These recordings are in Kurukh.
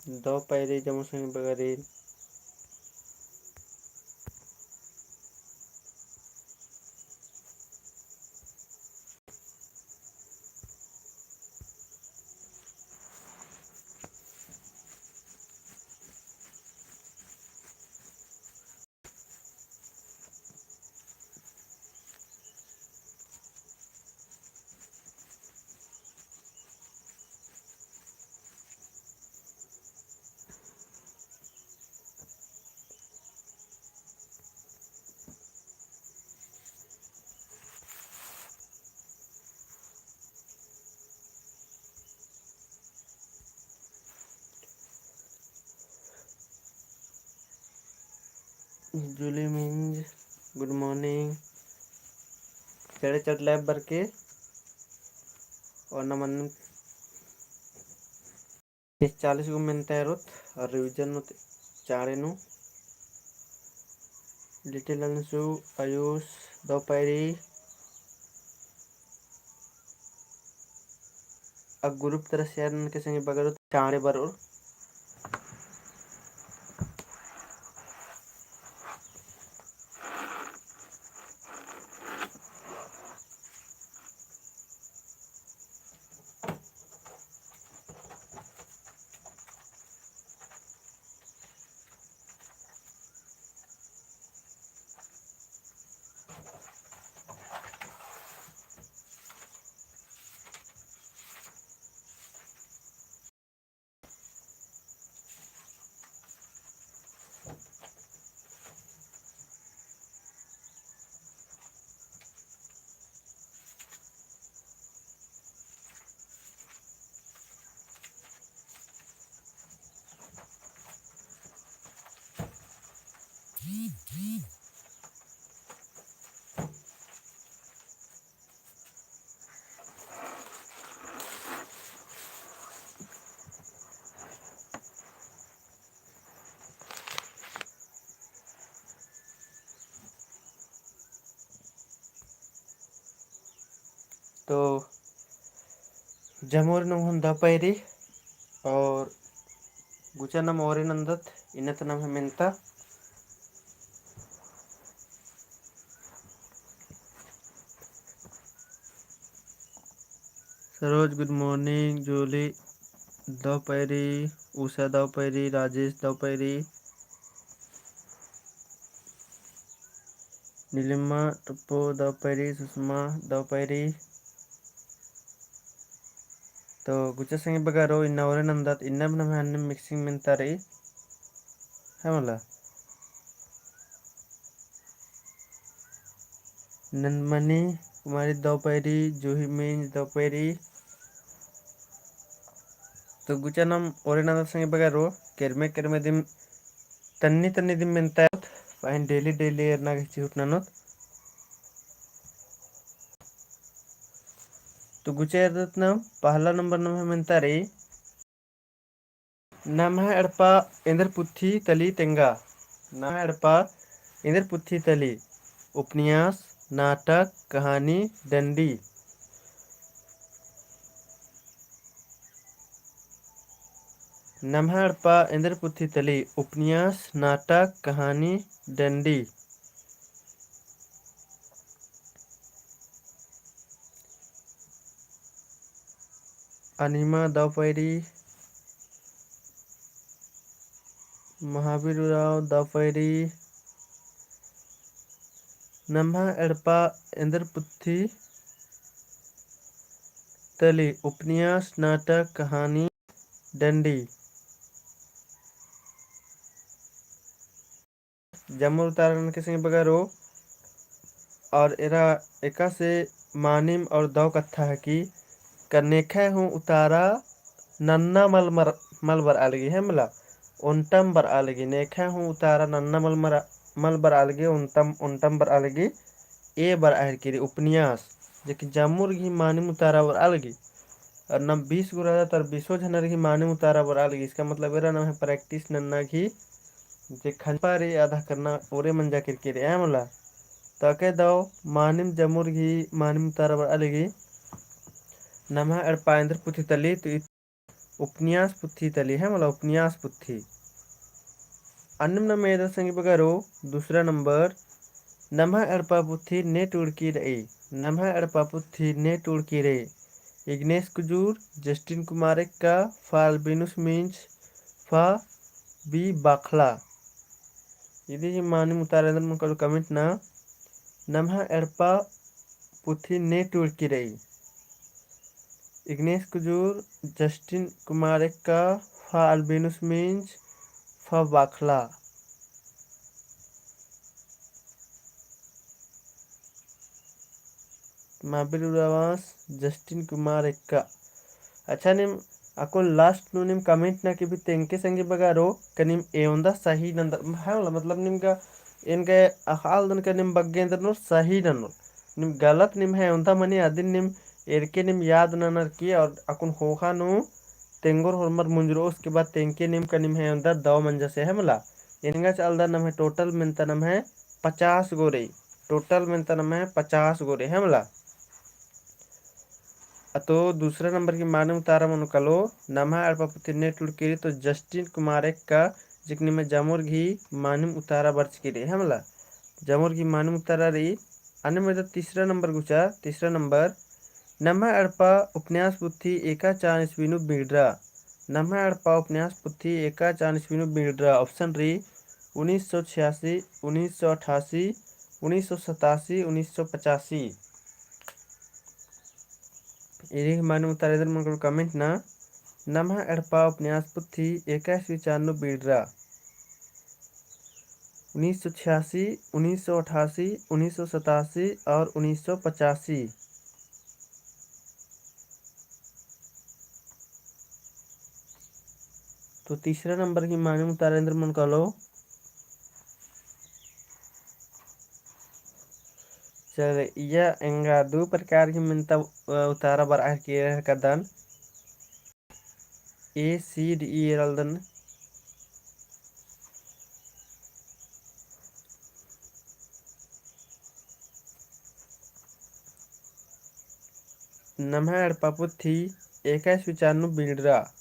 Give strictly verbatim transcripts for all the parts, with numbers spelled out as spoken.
दव पैरी जम्मो संगी बगरिन। जूली मिंज, good morning। चढ़े चढ़ live बरके और नमन तीस चालीस गो मेन्ता एरोत और revision नू चाँड़े नू। लिटिल अंशु, आयुष, दव पैरी। आ group तरा share ननके संगी बगरो चाँड़े बरओर। तो जम्मो ओरे नम्है दव पैरी और गुचा नम ओरे नन्दत इन्ना ता नम्है मेन्ता। सरोज, good morning। जूली दव पैरी, उषा दव पैरी, राजेश दव पैरी, नीलिमा टप्पो दव पैरी, सुषमा दव पैरी। तो गुचा संगी बगरो इन्ना ओरे नन्दत, इन्ना भी नम्है अन्ने mixing मेन्ता रई, है मला। नंदमणि कुमारी दव पैरी, जूही मिंज दव पैरी। तो गुचा नम ओरे नन्दत संगी बगरो, केरमे केरमे दिम तन्नी तन्नी दिम मेन्ता, पहें daily daily एरना गही चिहुट ननोत। तो गुचा एरदत नम, पहला नंबर नम्है मेन्ता रई। नम्है एड़पा एन्देर पुथी तली तेंगा। नम्है एड़पा एन्देर पुथी तली। उपन्यास, नाटक, कहानी, डंडी। नम्है एड़पा एन्देर पुथी तली। उपन्यास, नाटक, कहानी, डंडी। अनिमा दव पैरी, महावीर उराँव दव पैरी। नम्है एड़पा एन्देर पुथी तली। उपन्यास, नाटक, कहानी, डंडी। जम्मो उतारा ननके संगी बगरो। और एरा एकासे मानिम और दव कत्था है कि का नेखय हूँ उतारा नन्ना मल मर-, मल बरआ लगी, है मला, ओन्टम बरआ लगी। नेखय हूँ उतारा नन्ना मल मर-, मल बरआ लगी, ओन्टम, ओन्टम बरआ लगी। ए बरआ हेरकी रई उपन्यास, जे कि जम्मुर गही मानिम उतारा बरआ लगी। और नम बीस गो रअदत और बीसो झनर गही मानिम उतारा बरआ लगी। इसका मतलब एरा नम्है practice नन्ना गही जे खंजपा रई आधा करना ओरे मंजा केरकी रई, है मला। तो अकय दव मानिम जम्मुर गही मानिम उतारा बरआ लगी। नम्है एड़पा एन्देर पुथी तली, तो इत-, उपन्यास पुथी तली है, मला उपन्यास पुथी। अन्नेम नम एदत संगी बगरो, दूसरा नंबर, नम्है एड़पा पुथी ने टूड़की रई, नम्है एड़पा पुथी ने टूड़की रई। इग्नेस कुजूर, जस्टिन कुमार एक्का, फा अल्बिनुस मिंज, फा बी बाखला। इदी ही मानिम उतारा एन्देर मनो कालो comment ना, नम्है एड़पा पुथी ने टूड़की रई। इग्नेस कुजूर, जस्टिन कुमार एक्का, फा अल्बिनुस मिंज, फा बाखला। माबिर उराँवस, जस्टिन कुमार एक्का। अच्छा, नीम अक्कुन last नू नीम comment ना कि भी तेंगके संगी बगरो, का नीम एवंदा सही नंदर, है मला, मतलब नीम का, एन का अख़ालदन का नीम बग्गे एन्देर ननोर सही ननोर। नीम गलत नीम है एवंदा मनी अदिन नीम एरके नीम याद ननर की, और अक्कुन ख़ोख़ा नू तेंगोर होरमर मुंजरो, उसके बाद तेंगके नीम का नीम है एवंदा दव मंजा से है मला। एन एंगा चालदन नम्है total मेन्ता नम्है पचास गो रई। Total मेन्ता नम्है पचास गो रई है मला। अतो दूसरा नंबर की मानिम उतारा मनो कालो, नम्है एड़पा पुथी ने टूड़की रई, तो जस्टिन कुमार एक्का, जेक निम्है जमोर गही मानिम उतारा बरचकी रई है मला। जमोर गही मानिम उतारा रई। अन्नेम एदत तीसरा नंबर गुचा, तीसरा नंबर, नम्है एड़पा उपन्यास पुथी एका चान ईस्वी नू बीड़रा। नम्है एड़पा उपन्यास पुथी एका चान ईस्वी नू बीड़रा। Option रई, उन्नीस सौ छियासी, उन्नीस सौ अठासी, उन्नीस सौ सतासी, उन्नीस सौ पचासी। इदी ही मानिम उतारा एन्देर मनो कालो comment ना, नम्है एड़पा उपन्यास पुथी एका ईस्वी चान नू बीड़रा। उन्नीस सौ छियासी, उन्नीस सौ अठासी, उन्नीस सौ सतासी और उन्नीस सौ पचासी। तो तीसरा नंबर की मानिम उतारा एन्देर मनो कालो। चल, इया एंगा दू प्रकार की मेन्ता, अ, उतारा बरआ केरर कदन। A, C, D, E एरालदन। नम्है एड़पा पुथी एका ईस्वी चान नू बीड़रा।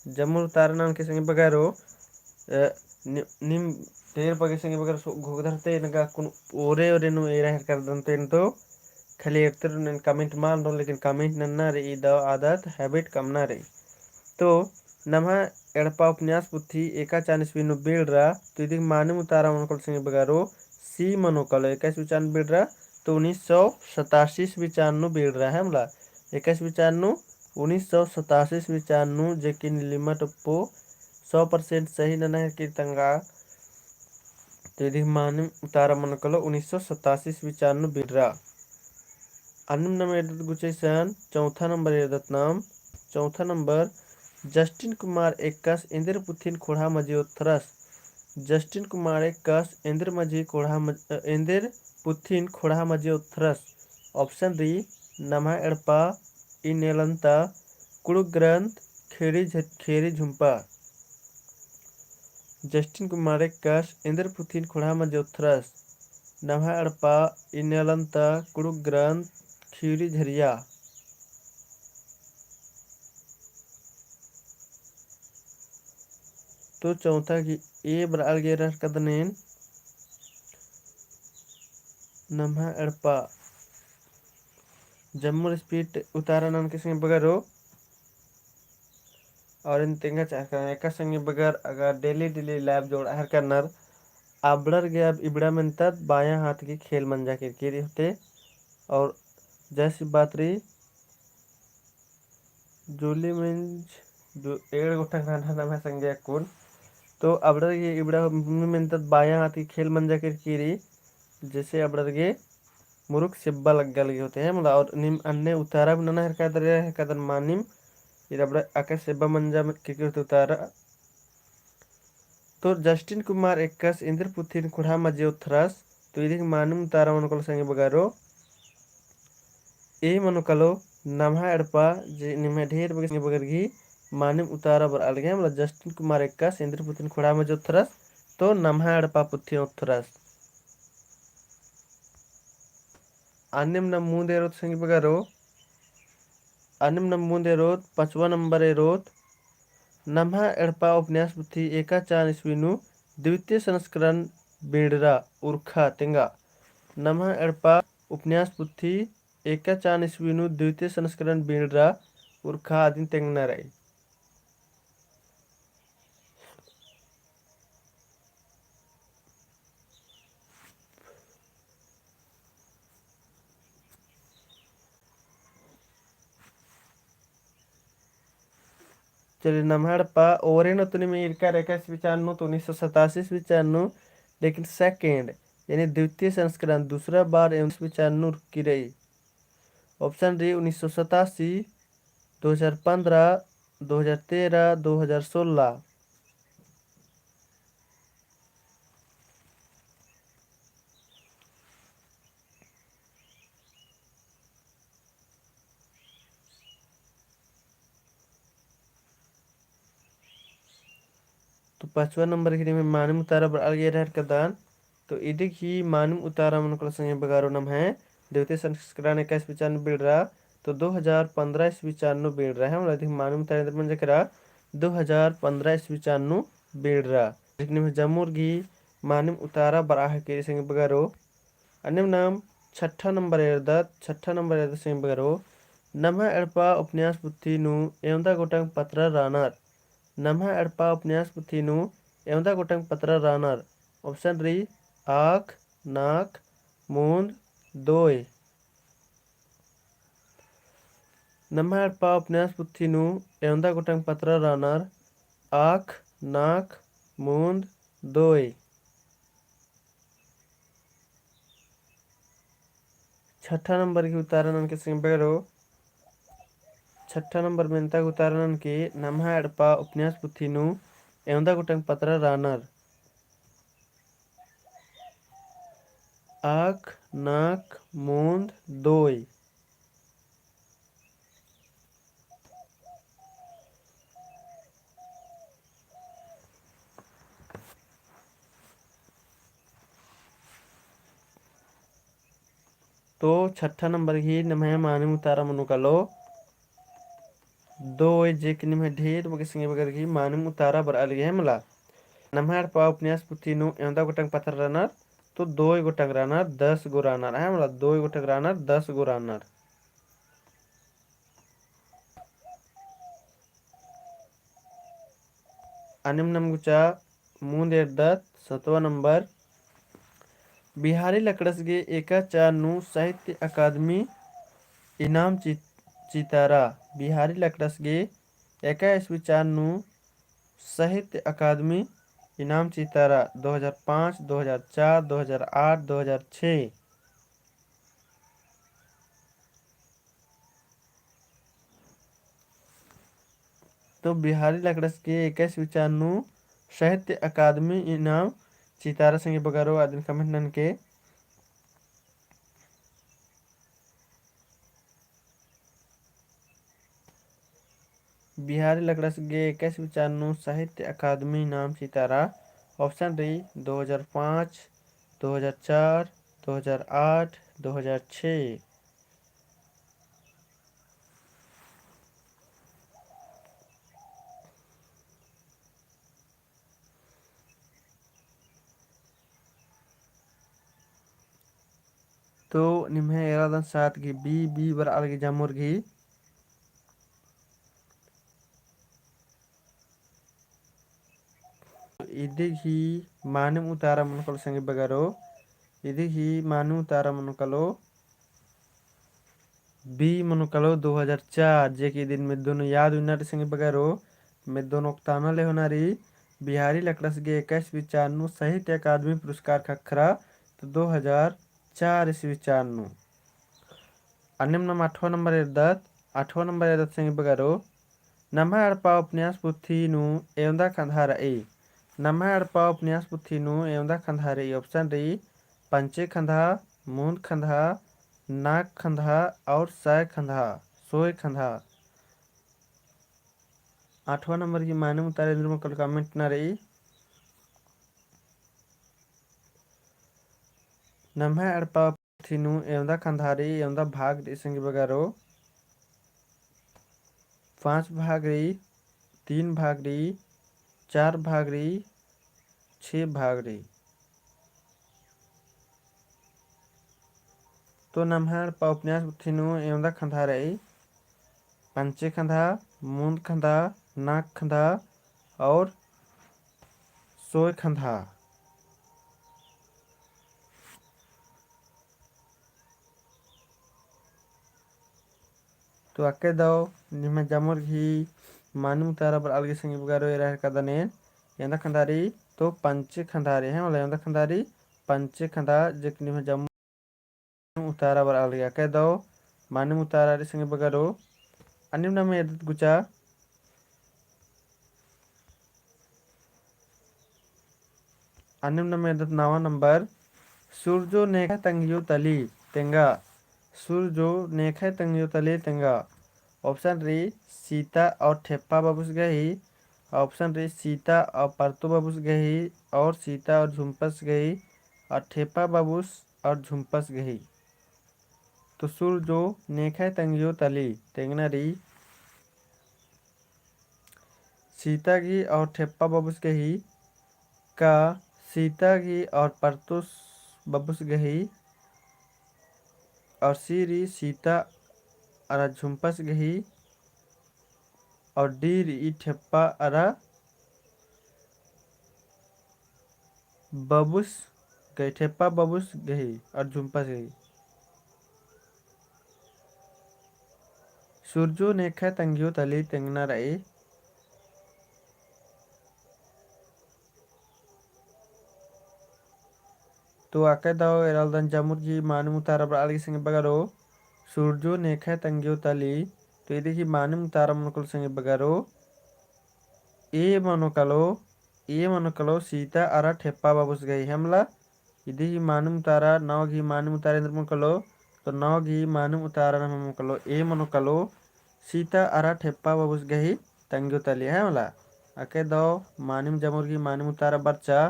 जमोर उतारा ननके संगी बगरो, अ, नि-, नीम ढेर बग्गे संगी बगर सो-, घोख धरते एन गा अक्कुन ओरे ओरे नू एरा हेरकर दन तो एन तो खाली एरते रओ, एन comment मल ननोन, लेकिन comment नन्ना रई, ई दव आदत, habit कमना रई। तो नम्है एड़पा उपन्यास पुथी एका चान ईस्वी नू बीड़रा, तो इदी ही मानिम उतारा मनो कालो संगी बगरो, C मनो कालो, एका ईस्वी चान बीड़रा, तो उन्नीस सौ सतासी ईस्वी चान नू बीड़रा है मला। एका ईस्वी चान नू, उन्नीस सौ सतासी ईस्वी चान नू, जेके नीलिमा टोप्पो सौ percent सही नना हेरकी रई तंगआ। तो इदी ही मानिम उतारा मनो कालो उन्नीस सौ सतासी ईस्वी चान नू बीड़रा। अन्नेम नम एरदत गुचा इसन, चौथा नंबर एरदत नम, चौथा नंबर, जस्टिन कुमार एक्कस एन्देर पुथिन ख़ोंड़हा मझी ओथ्रस। जस्टिन कुमार एक्कस एन्देर मझी ख़ोंड़हा मझ-, अ, एन्देर पुथिन ख़ोंड़हा मझी ओथ्रस। Option रई, नम्है एड़पा, इन्नेलन्ता, कुँड़ुख़ ग्रन्थ, ख़ीरी झ-, ख़ीरी झुम्पा। जस्टिन कुमार एक्कस एन्देर पुथिन ख़ोंड़हा मझी ओथ्रस। नम्है एड़पा, इन्नेलन्ता, कुँड़ुख़ ग्रन्थ, ख़ीरी झरिया। तो चौथा गही A बरआ लगे रहर कदन एन, नम्है एड़पा। जम्मो speed उतारा ननके संगी बगरो। और एन तेंगा चाहकर एका संगी बगर अगर daily daily live जोड़आ हेरकर नर, अबड़र गे अब इबड़ा मेन्तत बायाँ हाथ गही खेल मंजा केरकी रई होते। और जैसी बात रई, जूली मिंज दु-, एंड़ गोठन नम्है संगे अक्कुन। तो अबड़र गे इबड़ा मेन्तत बायाँ हाथ गही खेल मंजा केरकी रई, जैसे अबड़र गे मुरुख सेब्बा लग्गा लगी होते हैं, मतलब, और नीम अन्ने उतारा भी नना हेरका दरे हेरका दन मानिम, इद अबड़ा अका सेब्बा मंजा केरकी होते उतारा। तो जस्टिन कुमार एक्कस एन्देर पुथिन ख़ोंड़हा मझी ओथ्रस, तो इदी गही मानिम उतारा मनो कालो संगी बगरो। A मनो कालो नम्है एड़पा, जे निम्है ढेर बग्गे संगी बगर गही मानिम उतारा बरआ लगे, मतलब जस्टिन कुमार एक्कस एन्देर पुथिन ख़ोंड़हा मझी ओथ्रस, तो नम्है एड़पा पुथिन ओथ्रस। अन्नेम नम मुन्द एरोत संगी बगरो, अन्नेम नम मुन्द एरोत, पाँचवा नंबर एरोत, नम्है एड़पा उपन्यास पुथी एकाचान ईस्वी नू द्वितीय संस्करण बिंड़रा उरखा तेंगा। नम्है एड़पा उपन्यास पुथी एकाचान ईस्वी नू द्वितीय संस्करण बिंड़रा उरखा अदिन तेंगना रई। चलिए, नम्है एड़पा ओरे नू तो नीम ईरका रई एका ईस्वी चान नू, तो उन्नीस सौ सतासी ईस्वी चान नू, लेकिन second यानी द्वितीय संस्करण दूसरा बार एवंदा ईस्वी चान नू उरखी रई। Option रई उन्नीस सौ सतासी, दो हजार पन्द्रह, दो हजार तेरह, दो हजार सोलह। तो पाँचवा नंबर गही निम्है मानिम उतारा बरआ लगी रहर कदन। तो इदिगही मानिम उतारा मनो कालो संगी बगरो नम्है द्वितीय संस्करण एका ईस्वी चान नू बिंड़रा, तो दो हजार पन्द्रह ईस्वी चान नू बिंड़रा है। मतलब इदिगही मानिम उतारा एन्देर मंजा केरा, दो हजार पन्द्रह ईस्वी चान नू बिंड़रा। इदिगही निम्है जम्मुर गही मानिम उतारा बरआ लगी संगी बगरो। अन्नेम नाम छठा नंबर एरदत, छठा नंबर एरदत संगी बगरो। नम्है एड़पा उपन्यास पुथी नू एवंदा गोटंग पत्रा रअनर। नम्है एड़पा उपन्यास पुथी नू एवंदा गोटंग पत्रा रअनर। Option रई आख, नाख, मुन्द, दोय। नम्है एड़पा उपन्यास पुथी नू एवंदा गोटंग पत्रा रअनर। आख, नाख, मुन्द, दोय। छठा नंबर गही उतारा ननके संगी बगरो। छठा नंबर मेन्ता गही उतारा ननके नम्है एड़पा उपन्यास पुथी नू एवंदा गोटंग पत्रा रअनर। आख, नाख, मुन्द, दोय। तो छठा नंबर गही नम्है मानिम उतारा मनो कालो दोय, जे कि निम्है ढेर बग्गे संगी बगर गही मानिम उतारा बरआ लगी है मला। नम्है एड़पा उपन्यास पुथी नू एवंदा गोटंग पत्रा रअनर, तो दोय गोटंग रअनर, दस गो रअनर है मला, दोय गोटंग रअनर, दस गो रअनर। अन्नेम नाम गुचा मुन्द एरदत सतवा नंबर। बिहारी लकड़स गे एका चान नू साहित्य अकादमी इनाम चि-, चितारा। बिहारी लकड़स गे एका ईस्वी चान नू साहित्य अकादमी इनाम चितारा दो हजार पाँच, दो हजार चार, दो हजार आठ, दो हजार छः। तो बिहारी लकड़स गे एका ईस्वी चान नू साहित्य अकादमी इनाम चितारा संगी बगरो अदिन comment ननके। बिहारी लकड़स गे एका ईस्वी चान नू साहित्य अकादमी इनाम चितारा option रई दो हजार पाँच, दो हजार चार, दो हजार आठ, दो हजार छः। तो निम्है एरादन सात गही B, B बरआ लगी जम्मुर गही। इदिगही मानिम उतारा मनो कालो संगी बगरो, इदिगही मानिम उतारा मनो कालो B मनो कालो दो हजार चार, जे कि इदिन मेद्दोन याद उइना रई संगी बगरो, मेद्दोन ओक्ताना ले होना रई। बिहारी लकड़स गे एका ईस्वी चान नू साहित्य अकादमी पुरस्कार ख़क्खरा तो दो हजार चार ईस्वी चान नू। अन्नेम नाम आठवाँ नंबर एरदत, आठवाँ नंबर एरदत संगी बगरो, नम्है एड़पा उपन्यास पुथी नू एवंदा खंधा रई। नम्है एड़पा उपन्यास पुथी नू एवंदा खंधा रई। Option रई पंचे खंधा, मुन्द खंधा, नाग खंधा और सय खंधा, सोय खंधा। आठवाँ नंबर गही मानिम उतारा एन्देर मनो कालो comment नना रई। नम्है एड़पा पुथी नू एवंदा खंधा रई, एवंदा भाग रई संगी बगरो। पाँच भाग रई, तीन भाग रई, चार भाग रई, छे भाग रई। तो नम्है एड़पा उपन्यास गुट्ठी नू एवंदा खंधा रई, पंचे खंधा, मुन्द खंधा, नाक खंधा और सोय खंधा। तो अक्के दव निम्है जमुर गही मानिम उतारा बरआ लगी संगी बगरो। एरा हेलरकदन एन एवंदा खंधा रई, तो पंचे खंधा रई, है मला एवंदा खंधा रई, पंचे खंधा जेक निम्है जमुर उतारा बरआ लगी। अक्के दव मानिम उतारा रई संगी बगरो। अन्नेम नाम एरदत गुचा। अन्नेम नाम एरदत नवा नंबर। सुरजो नेखय तंग्यो तली तेंगा। सुरजो नेखय तंग्यो तली तेंगा। Option रई सीता और ठेप्पा बाबुस गही, option रई सीता और परतो बाबुस गही, और सीता और झुम्पस गही, और ठेप्पा बाबुस और झुम्पस गही। तो सुरजो नेखय तंग्यो तली तेंगना रई सीता गही और ठेप्पा बाबुस गही, का सीता गही और परतोस बाबुस गही, और सी रई सीता अरा झुम्पस गही, और डी रई ठेप्पा अरा बबुस गही, ठेप्पा बबुस गही और झुम्पस गही। सुरजो नेखय तंग्यो तली तेंगना रई। तो अक्के दव एरालदन जमुर गही मानिम उतारा बरआ लगी संगी बगरो। सुरजो नेखय तंग्यो तली। तो इदी गही मानिम उतारा मनो कालो संगी बगरो। ए मनो कालो, ए मनो कालो सीता अरा ठेप्पा बाबुस गही, है मला। इदी गही मानिम उतारा, नौ गही मानिम उतारा एन्देर मनो कालो, तो नौ गही मानिम उतारा नम्है मनो कालो, ए मनो कालो, सीता अरा ठेप्पा बाबुस गही तंग्यो तली, है मला। अक्के दव मानिम जमुर गही मानिम उतारा बरचा,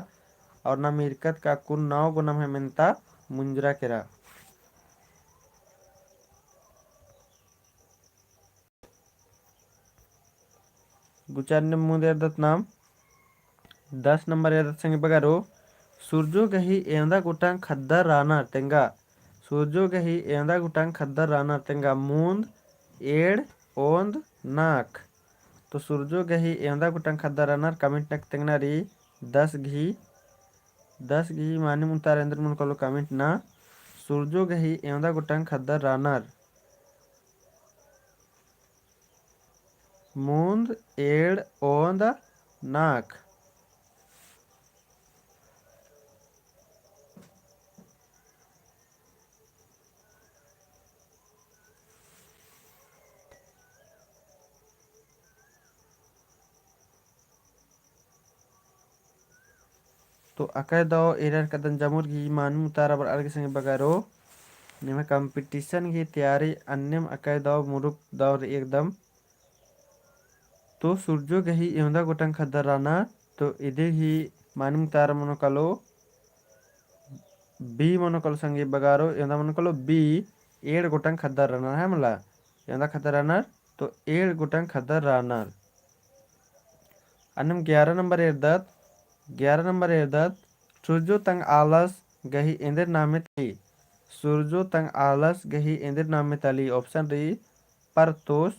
और नाम ईरकत का कुन नौ गो नम्है मेन्ता मुंजरा केरा। गुचा अन्नेम मुन्द एरदत नाम दस नंबर एरदत संगी बगरो। सुरजो गही एवंदा गुटंग खद्दर रानर तेंगा। सुरजो गही एवंदा गुटंग खद्दर रानर तेंगा। मुन्द, एंड़, ओन्द, नाक। तो सुरजो गही एवंदा गुटंग खद्दर रानर comment नक तेंगना रई। दस गही, दस गही मानिम उतारा एन्देर मनो कालो comment ना। सुरजो गही एवंदा गुटंग खद्दर रानर। मुन्द, एंड़, ओन्द, नाक। तो अक्के दव एरा हेलरकदन जमुर गही मानिम उतारा बरआ लगी संगी बगरो। निम्है competition गही तैयारी अन्नेम अक्के दव मुरुख दव रई एकदम। तो सुरजो गही एवंदा गुटंग खद्दर रानर, तो इदी गही मानिम उतारा मनो कालो B मनो कालो संगी बगरो, एवंदा मनो कालो B, एंड़ गुटंग खद्दर रानर, है मला। एवंदा खद्दर रानर, तो एंड़ गुटंग खद्दर रानर। अन्नेम ग्यारह नंबर एरदत, ग्यारह नंबर एरदत, सुरजो तंग आलस गही एन्देर नामे तली। सुरजो तंग आलस गही एन्देर नामे तली। Option रई परतोस,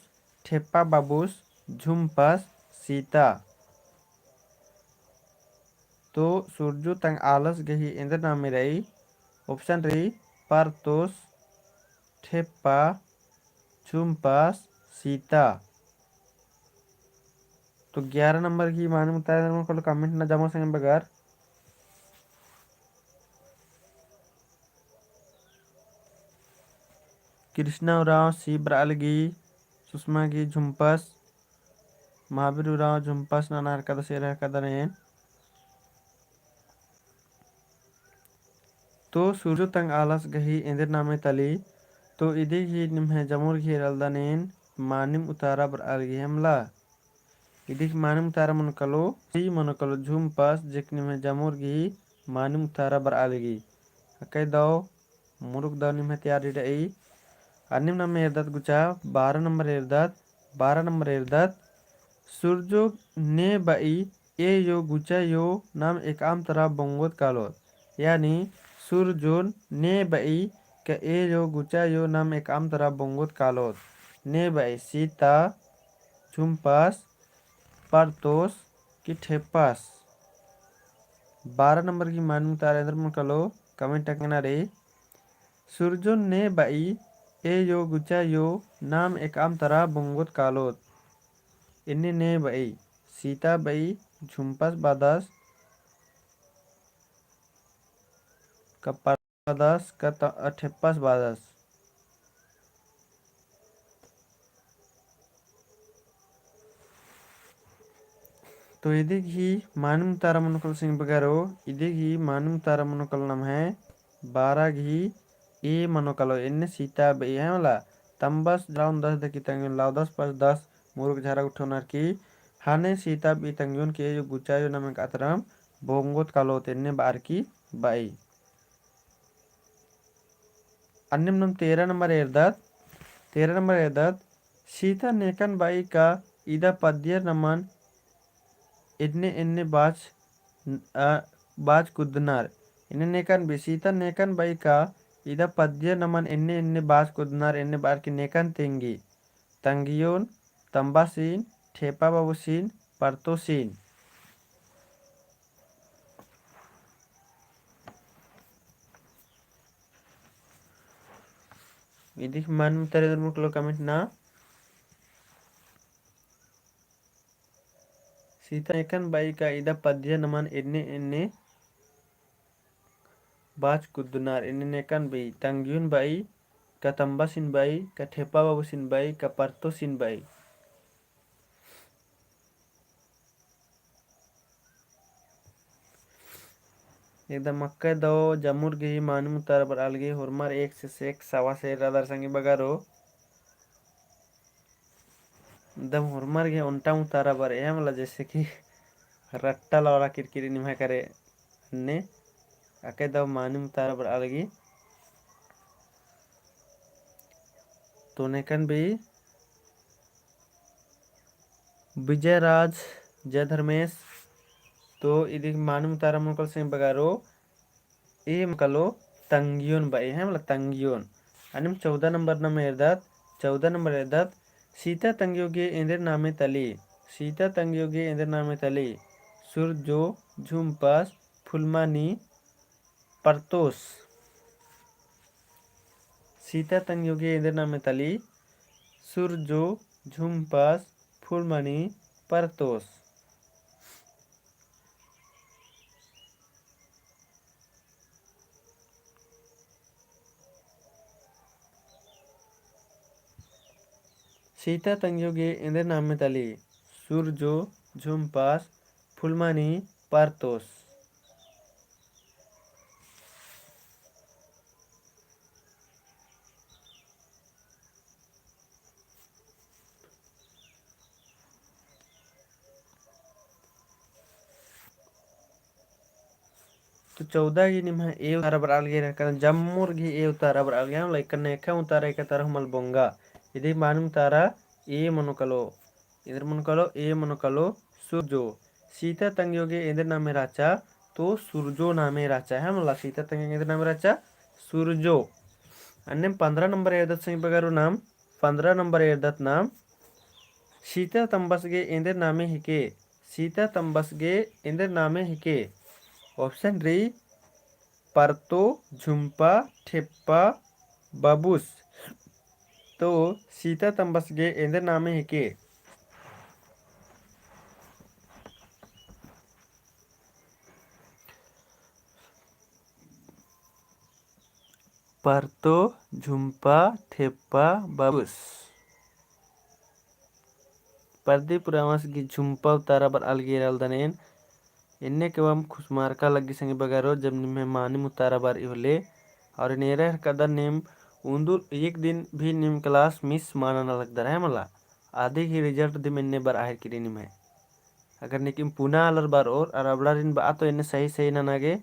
ठेप्पा बाबुस, झुम्पस, सीता। तो सुरजो तंग आलस गही एन्देर नामे रई। Option रई परतोस, ठेप्पा, झुम्पस, सीता। तो ग्यारह नंबर गही मानिम उतारा एन्देर मनो कालो comment ना जमुर संगी बगर। कृष्णा उराँव सी बरआ लगी, सुषमा गही झुम्पस, महावीर उराँव झुम्पस नना हेलरकदस, एरा हेलरकदन एन। तो सुरजो तंग आलस गही एन्देर नामे तली, तो इदी गही निम्है जमुर गही एरालदन एन मानिम उतारा बरआ लगी, है मला। इदी गही मानिम उतारा मनो कालो, C मनो कालो झुम्पस, जेक निम्है जमुर गही मानिम उतारा बरआ लगी। अक्के दव मुरुख दव निम्है तैयारी रई। अन्नेम नाम एरदत गुचा, बारह नंबर एरदत, बारह नंबर एरदत, सुरजो ने बई ए यो गुचा यो नाम एकअम तरा बोंगोत कालोत। यानी सुरजोन ने बई का ए यो गुचा यो नाम एकअम तरा बोंगोत कालोत। ने बई सीता, झुम्पस, परतोस कि ठेप्पस। बारह नंबर गही मानिम उतारा एन्देर मनो कालो, comment अक्कना रे। सुरजोन ने बई ए यो गुचा यो नाम एकअम तरा बोंगोत कालोत। एन्ने ने बई, सीता बई, झुम्पस बादस, का परतोस बादस, का त-, ठेप्पस बादस। तो इदी गही मानिम उतारा मनो कालो संगी बगरो, इदी गही मानिम उतारा मनो कालो नम्है बारह गही ए मनो कालो, एन्ने सीता बई है मला। तम्बस जराउन दस दकी तंग्योन, लाउदस पस दस मुरुक झरा गुट्ठो नरकी, ख़ने सीता बई तंग्योन के यो गुचा यो नाम एकअम तरा बोंगोत कालोत, एन्ने बअर की बई। अन्नेम नम तेरह नंबर एरदत, तेरह नंबर एरदत, सीता नेकन बई का इदा पद्दियर नमन एन्ने एन्ने बाच, अ, बाच कुद्दनर। एन्ने नेकन बई, सीता नेकन बई का इदा पद्दियर नमन एन्ने एन्ने बाच कुद्दनर, एन्ने बअर की नेकन तेंगी। तंग्योन, तम्बासिन, ठेपा बाबुसिन, परतोसिन। इदिक मानिम उतारा एन्देर मनो कालो comment ना। सीता नेकन बई का इदा पद्दियर नमन एन्ने एन्ने बाच कुद्दनर, एन्ने नेकन बई, तंग्योन बई, का तम्बासिन बई, का ठेपा बाबुसिन बई, का परतोसिन बई। एकदम अक्कय दव जम्मुर गही मानिम उतारा बरआ लगी, होरमर एक से एक सवा से रअदर संगी बगरो। एकदम होरमर गही ओन्टा उतारा बरआ है मला, जैसे कि रट्टा लौड़ा किरकिरी निम्है करे अन्ने अक्कय दव मानिम उतारा बरआ लगी। तो नेकन बई विजय राज, जय धर्मेस। तो इदिक मानिम उतारा मनो कालो संगी बगरो, ए मनो कालो तंग्योन बई है मला, तंग्योन। अन्नेम चौदह नंबर नाम एरदत, चौदह नंबर एरदत, सीता तंग्यो गे एन्देर नामे तली, सीता तंग्यो गे एन्देर नामे तली, सुरजो, झुम्पस, फुलमानी, परतोस। सीता तंग्यो गे एन्देर नामे तली, सुरजो, झुम्पस, फुलमानी, परतोस। सीता तंग्यो गे एन्देर नामे तली, सुरजो, झुम्पस, फुलमानी, परतोस। तो चौदह गही निम्है ए उतारा बरआ लगी, एरकन जम्मुर गही ए उतारा बरआ लगी, लेकिन नेखा उतारा एका तरह मल बोंगा। इदी मानिम उतारा ए मनो कालो, एन्देर मनो कालो, ए मनो कालो, सुरजो। सीता तंग्यो गे एन्देर नामे रहचा, तो सुरजो नामे रहचा है मला। सीता तंग्यो गे एन्देर नामे रहचा, सुरजो। अन्नेम पन्द्रह नंबर एरदत संगी बगरो नाम, पन्द्रह नंबर एरदत नाम, सीता तम्बस गे एन्देर नामे हिके, सीता तम्बस गे एन्देर नामे हिके। Option रई, परतो, झुम्पा, ठेप्पा, बबुस। तो सीता तम्बस गे एन्देर नामे हिके। परतो, झुम्पा, ठेप्पा, बबुस। प्रदीप उराँवस गही झुम्पा उतारा बरआ लगी एरालदन एन। एन्ने केवम खुसमारका लग्गी संगी बगरो, जब निम्है मानिम उतारा बरई होले। और एन एरा हेलरकदन नीम उन्दुल एक दिन भी नीम class miss मल नना लगदर है मला। आदी गही result दिम एन्ने बरआ हेलरकी रई निम्है। अगर नीकिम पुना आलर बरओर, अरा अबड़ारिन बआ तो एन्ने सही सही नना गे।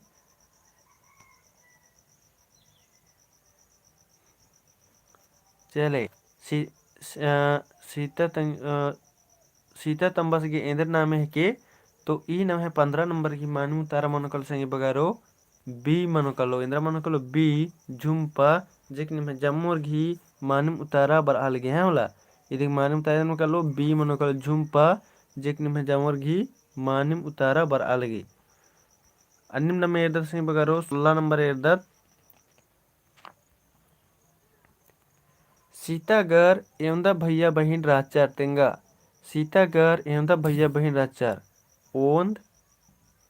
चले, सी-, अ, सीता तंग-, अ, सीता तम्बस गे एन्देर नामे हेके, तो ई नम्है पन्द्रह नंबर गही मानिम उतारा मनो कालो संगी बगरो, B मनो कालो, एन्देर मनो कालो B, झुम्पा, जेक निम्है जम्मोर गही मानिम उतारा बरआ लगे हैं होला। इदिक मानिम उतारा मनो कालो, B मनो कालो, झुम्पा, जेक निम्है जम्मोर गही मानिम उतारा बरआ लगे। अन्नेम नम्है एरदत संगी बगरो, सोलह नंबर एरदत। सीता गर एवंदा भैया बहिन रहचर तेंगा। सीता गर एवंदा भैया बहिन रहचर। ओन्द,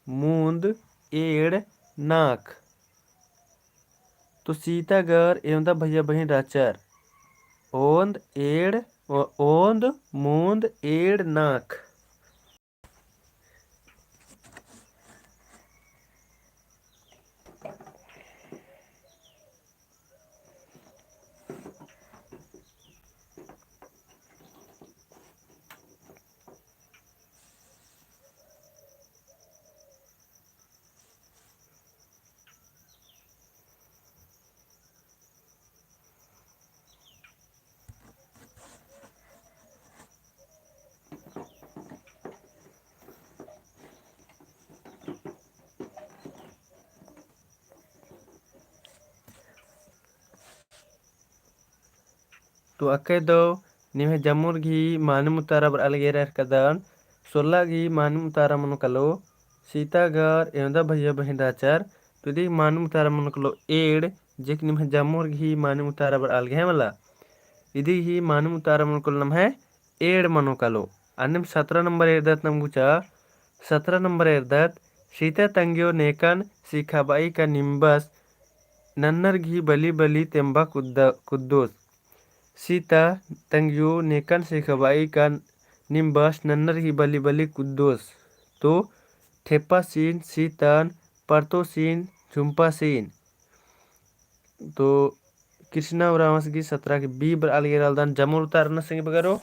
मुन्द, एड़, नाख। तो सीता गर एवंदा भैया बहिन रहचर। ओन्द, एड़, ओ-, ओन्द, मुन्द, एड़, नाख। तो अक्कय दव निम्है जम्मोर गही मानिम उतारा बरआ लगे रहचर कदन। सोलह गही मानिम उतारा मनो कालो, सीता गर एवंदा भैया बहिन रहचर। तो इदी मानिम उतारा मनो कालो एड़, जेक निम्है जम्मोर गही मानिम उतारा बरआ लगे हैं मला। इदी गही मानिम उतारा मनो कालो नम्है एड़ मनो कालो। अन्नेम सतरा नंबर एरदत नम गुचा, सतरा नंबर एरदत, सीता तंग्यो नेकन सिखाबई का निम्बस नन्नर गही बली बली तेम्बा कुद्दा-, कुद्दोस। सीता तंग्यो नेकन सिखाबई का निम्बस नन्नर गही बली बली कुद्दोस। तो ठेप्पासिन, सीतन, परतोसिन, झुम्पासिन। तो कृष्णा उराँवस गही सतरा गही B बरआ लगे रअदन। जम्मोर उतारना संगी बगरो।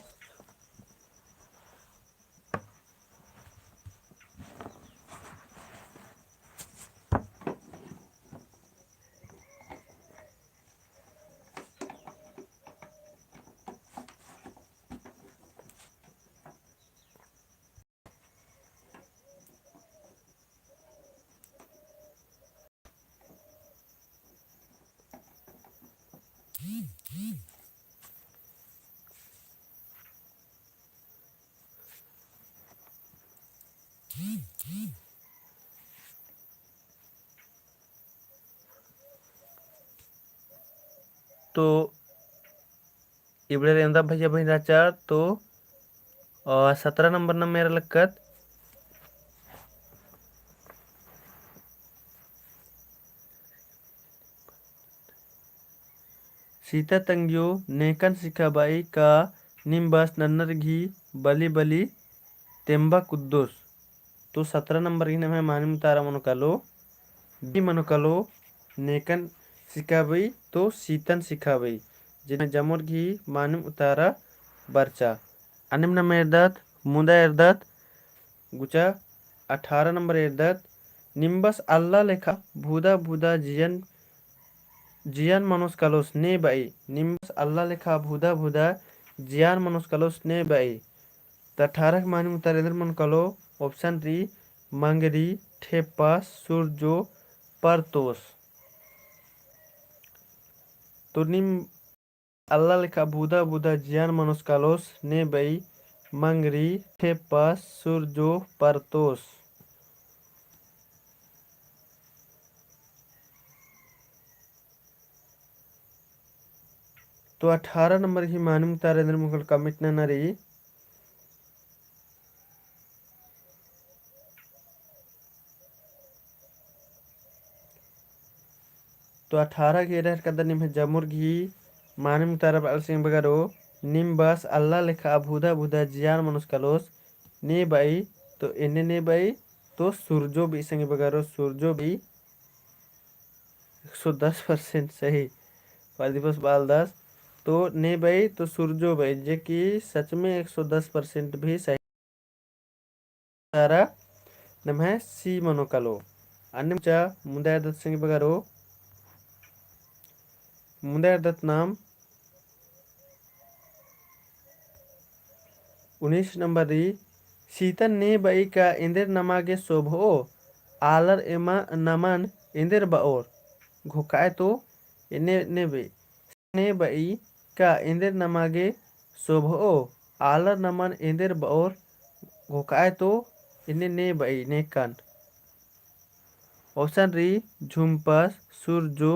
तो इबड़े रेंदा भैया बहिन रहचा तो, अ, सतरा नंबर नम एरा लक्कत। सीता तंग्यो नेकन सिखाबई का निम्बस नन्नर गही बली बली तेम्बा कुद्दोस। तो सतरा नंबर गही नम्है मानिम उतारा मनो कालो, B मनो कालो, नेकन सिखाबई तो सीतन सिखाबई। जेन जमोर गही मानिम उतारा बरचा। अन्नेम नम एरदत, मुदा एरदत, गुचा अठारह नंबर एरदत, निम्बस अल्ला लेखा भूदा भूदा जियन, जियन मनोस कालोस ने बई, निम्बस अल्ला लेखा भूदा भूदा जियन मनोस कालोस ने बई। त अठारह के मानिम उतारा एन्देर मनो कालो, option री, मंगरी, ठेप्पा, सुरजो, परतोस। तो नीम अल्ला लेखा भूदा भूदा जियन मनोस कालोस ने बई, मंगरी, ठेप्पा, सुरजो, परतोस। तो अठारह नंबर गही मानिम उतारा एन्देर मनो कालो comment नना री। तो अठारह गही एरा हेलरकदन निम्है जमोर गही मानिम उतारा बलसिंग बगरो, निम्बस अल्ला लेखा भूदा भूदा जियन मनोस कालोस ने बई, तो एन्ने ने बई, तो सुरजो बई संगी बगरो, सुरजो बई। एक सौ दस percent सही। प्रदीपस बालदस तो ने बई तो सुरजो बई, जे कि सच में एक सौ दस percent भी सही। तारा नम्है C मनो कालो। अन्नेम चा मुदा एरदत संगी बगरो। मुदा एरदत नाम। उन्नीस नंबर रई, सीतन ने बई का एन्देर नमा गे सोभओ, आलर एमा नमन एन्देर बओर। घोखाय तो एन्ने ने बई। ने बई का एन्देर नमा गे सोभओ, आलर नमन एन्देर बओर। घोखाय तो एन्ने ने बई नेकन। Option रई झुम्पस, सुरजो,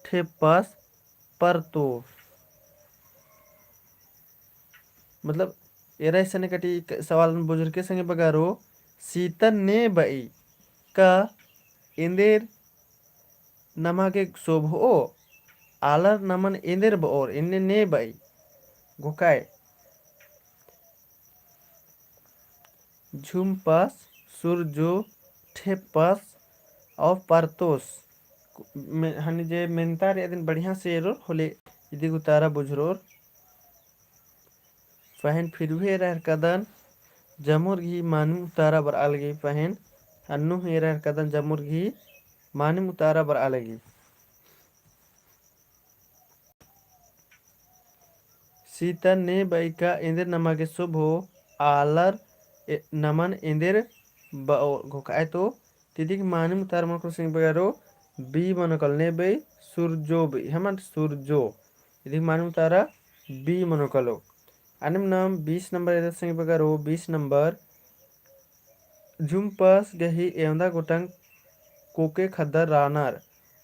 ठेप्पस, परतोस। मतलब एरा इसन कटी सवाल बुझुरके संगे बगरो, सीतन ने बई का एन्देर नमा गे सोभओ, आलर नमन एन्देर बओर, एन्ने ने बई। घोखाय। झुम्पस, सुरजो, ठेप्पस और परतोस। हनी जे मेन्ता रई अदिन बढ़िया से एरोर होले इदिक उतारा बुझुरोर। पहें फिर भी एरा हेरकदन जमुर गही मानिम उतारा बरआ लगी। पहें अन्नु एरा हेरकदन जमुर गही मानिम उतारा बरआ लगी। सीतन ने बई का एन्देर नमा गे सोभओ, आलर नमन एन्देर बओर। घोखाय तो इदिक मानिम उतारा मनो कालो संगी बगरो B मनो कालो। ने बई सुरजो बई, हमार सुरजो। इदिक मानिम उतारा B मनो कालो। अन्नेम नाम बीस नंबर एदत संगी बगरो, बीस नंबर। झुम्पस गही एवंदा गुटंग कुके खद्दर रानर।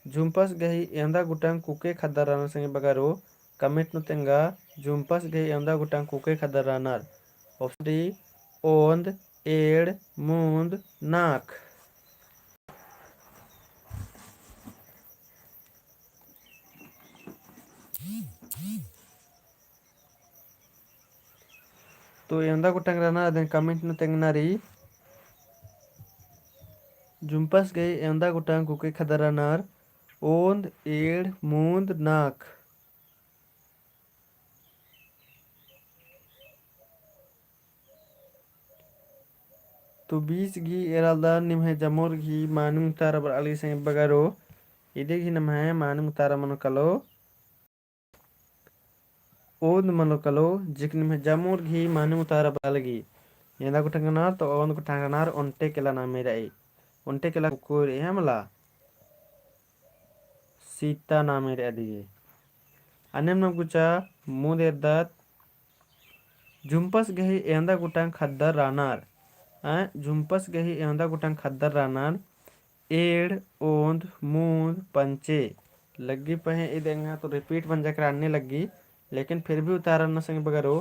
झुम्पस गही एवंदा गुटंग कुके खद्दर रानर संगी बगरो, comment नू तेंगा। झुम्पस गही एवंदा गुटंग कुके खद्दर रानर। Option D, ओन्द, एंड़, मून्द, नाख। तो एवंदा गुटंग रानर अदिन comment नू तेंगना रई। झुम्पस गही एवंदा गुटंग कुके खद्दर रानर, ओन्द, एंड़, मून्द, नाख। तो बीस गही एरालदन निम्है जमोर गही मानिम उतारा बरआ लगी संगी बगरो। इदी गही नम्है मानिम उतारा मनो कालो। ओन्द मनो कालो, जेक निम्है जमोर गही मानिम उतारा बरआ लगी। एवंदा गुटंग रानर तो ओन्द गुटंग रानर ओन्टे केला नामे रई। ओन्टे केला कुक्कोय रई मला। सीता नामे रई अदिगे। अन्नेम नाम गुचा मून्द एरदत। झुम्पस गही एवंदा गुटंग खद्दर रानर। अ, झुम्पस गही एवंदा गुटंग खद्दर रानर। एंड़, ओन्द, मून्द, पंचे। लग्गी पहें इद एंगा तो repeat मंजा केरा अन्ने लग्गी, लेकिन फिर भी उतारा नना संगी बगरो,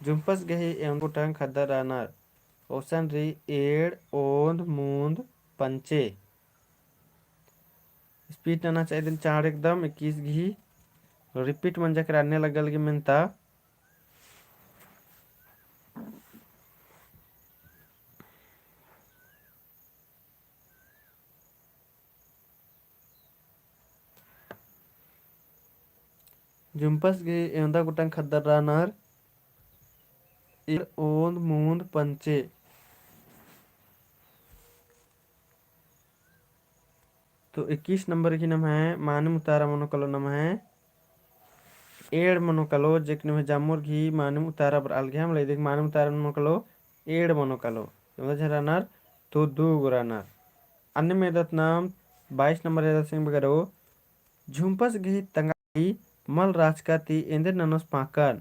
झुम्पस गही एवंदा गुटंग खद्दर रानर। Option रई एंड़, ओन्द, मून्द, पंचे। Speed नना चाहिए दिन चाड़ एकदम, इक्कीस गही repeat मंजा केरा अन्ने लग्गा लगी मेन्ता। झुम्पस गही एवंदा गुटंग खद्दर रानर, एंड़, ओन्द, मून्द, पंचे। तो इक्कीस नंबर गही नम्है मानिम उतारा मनो कालो नम्है एंड़ मनो कालो, जेक निम्है जमोर गही मानिम उतारा बरआ लगी मला, इदी गही मानिम उतारा मनो कालो एंड़ मनो कालो। एवंदा झन रानर तो दू गो रानर। अन्नेम एरदत नाम बाईस नंबर एरदत संगी बगरो। झुम्पस गही तंगआ आली मल राचका ती एन्देर ननोस पाँकन।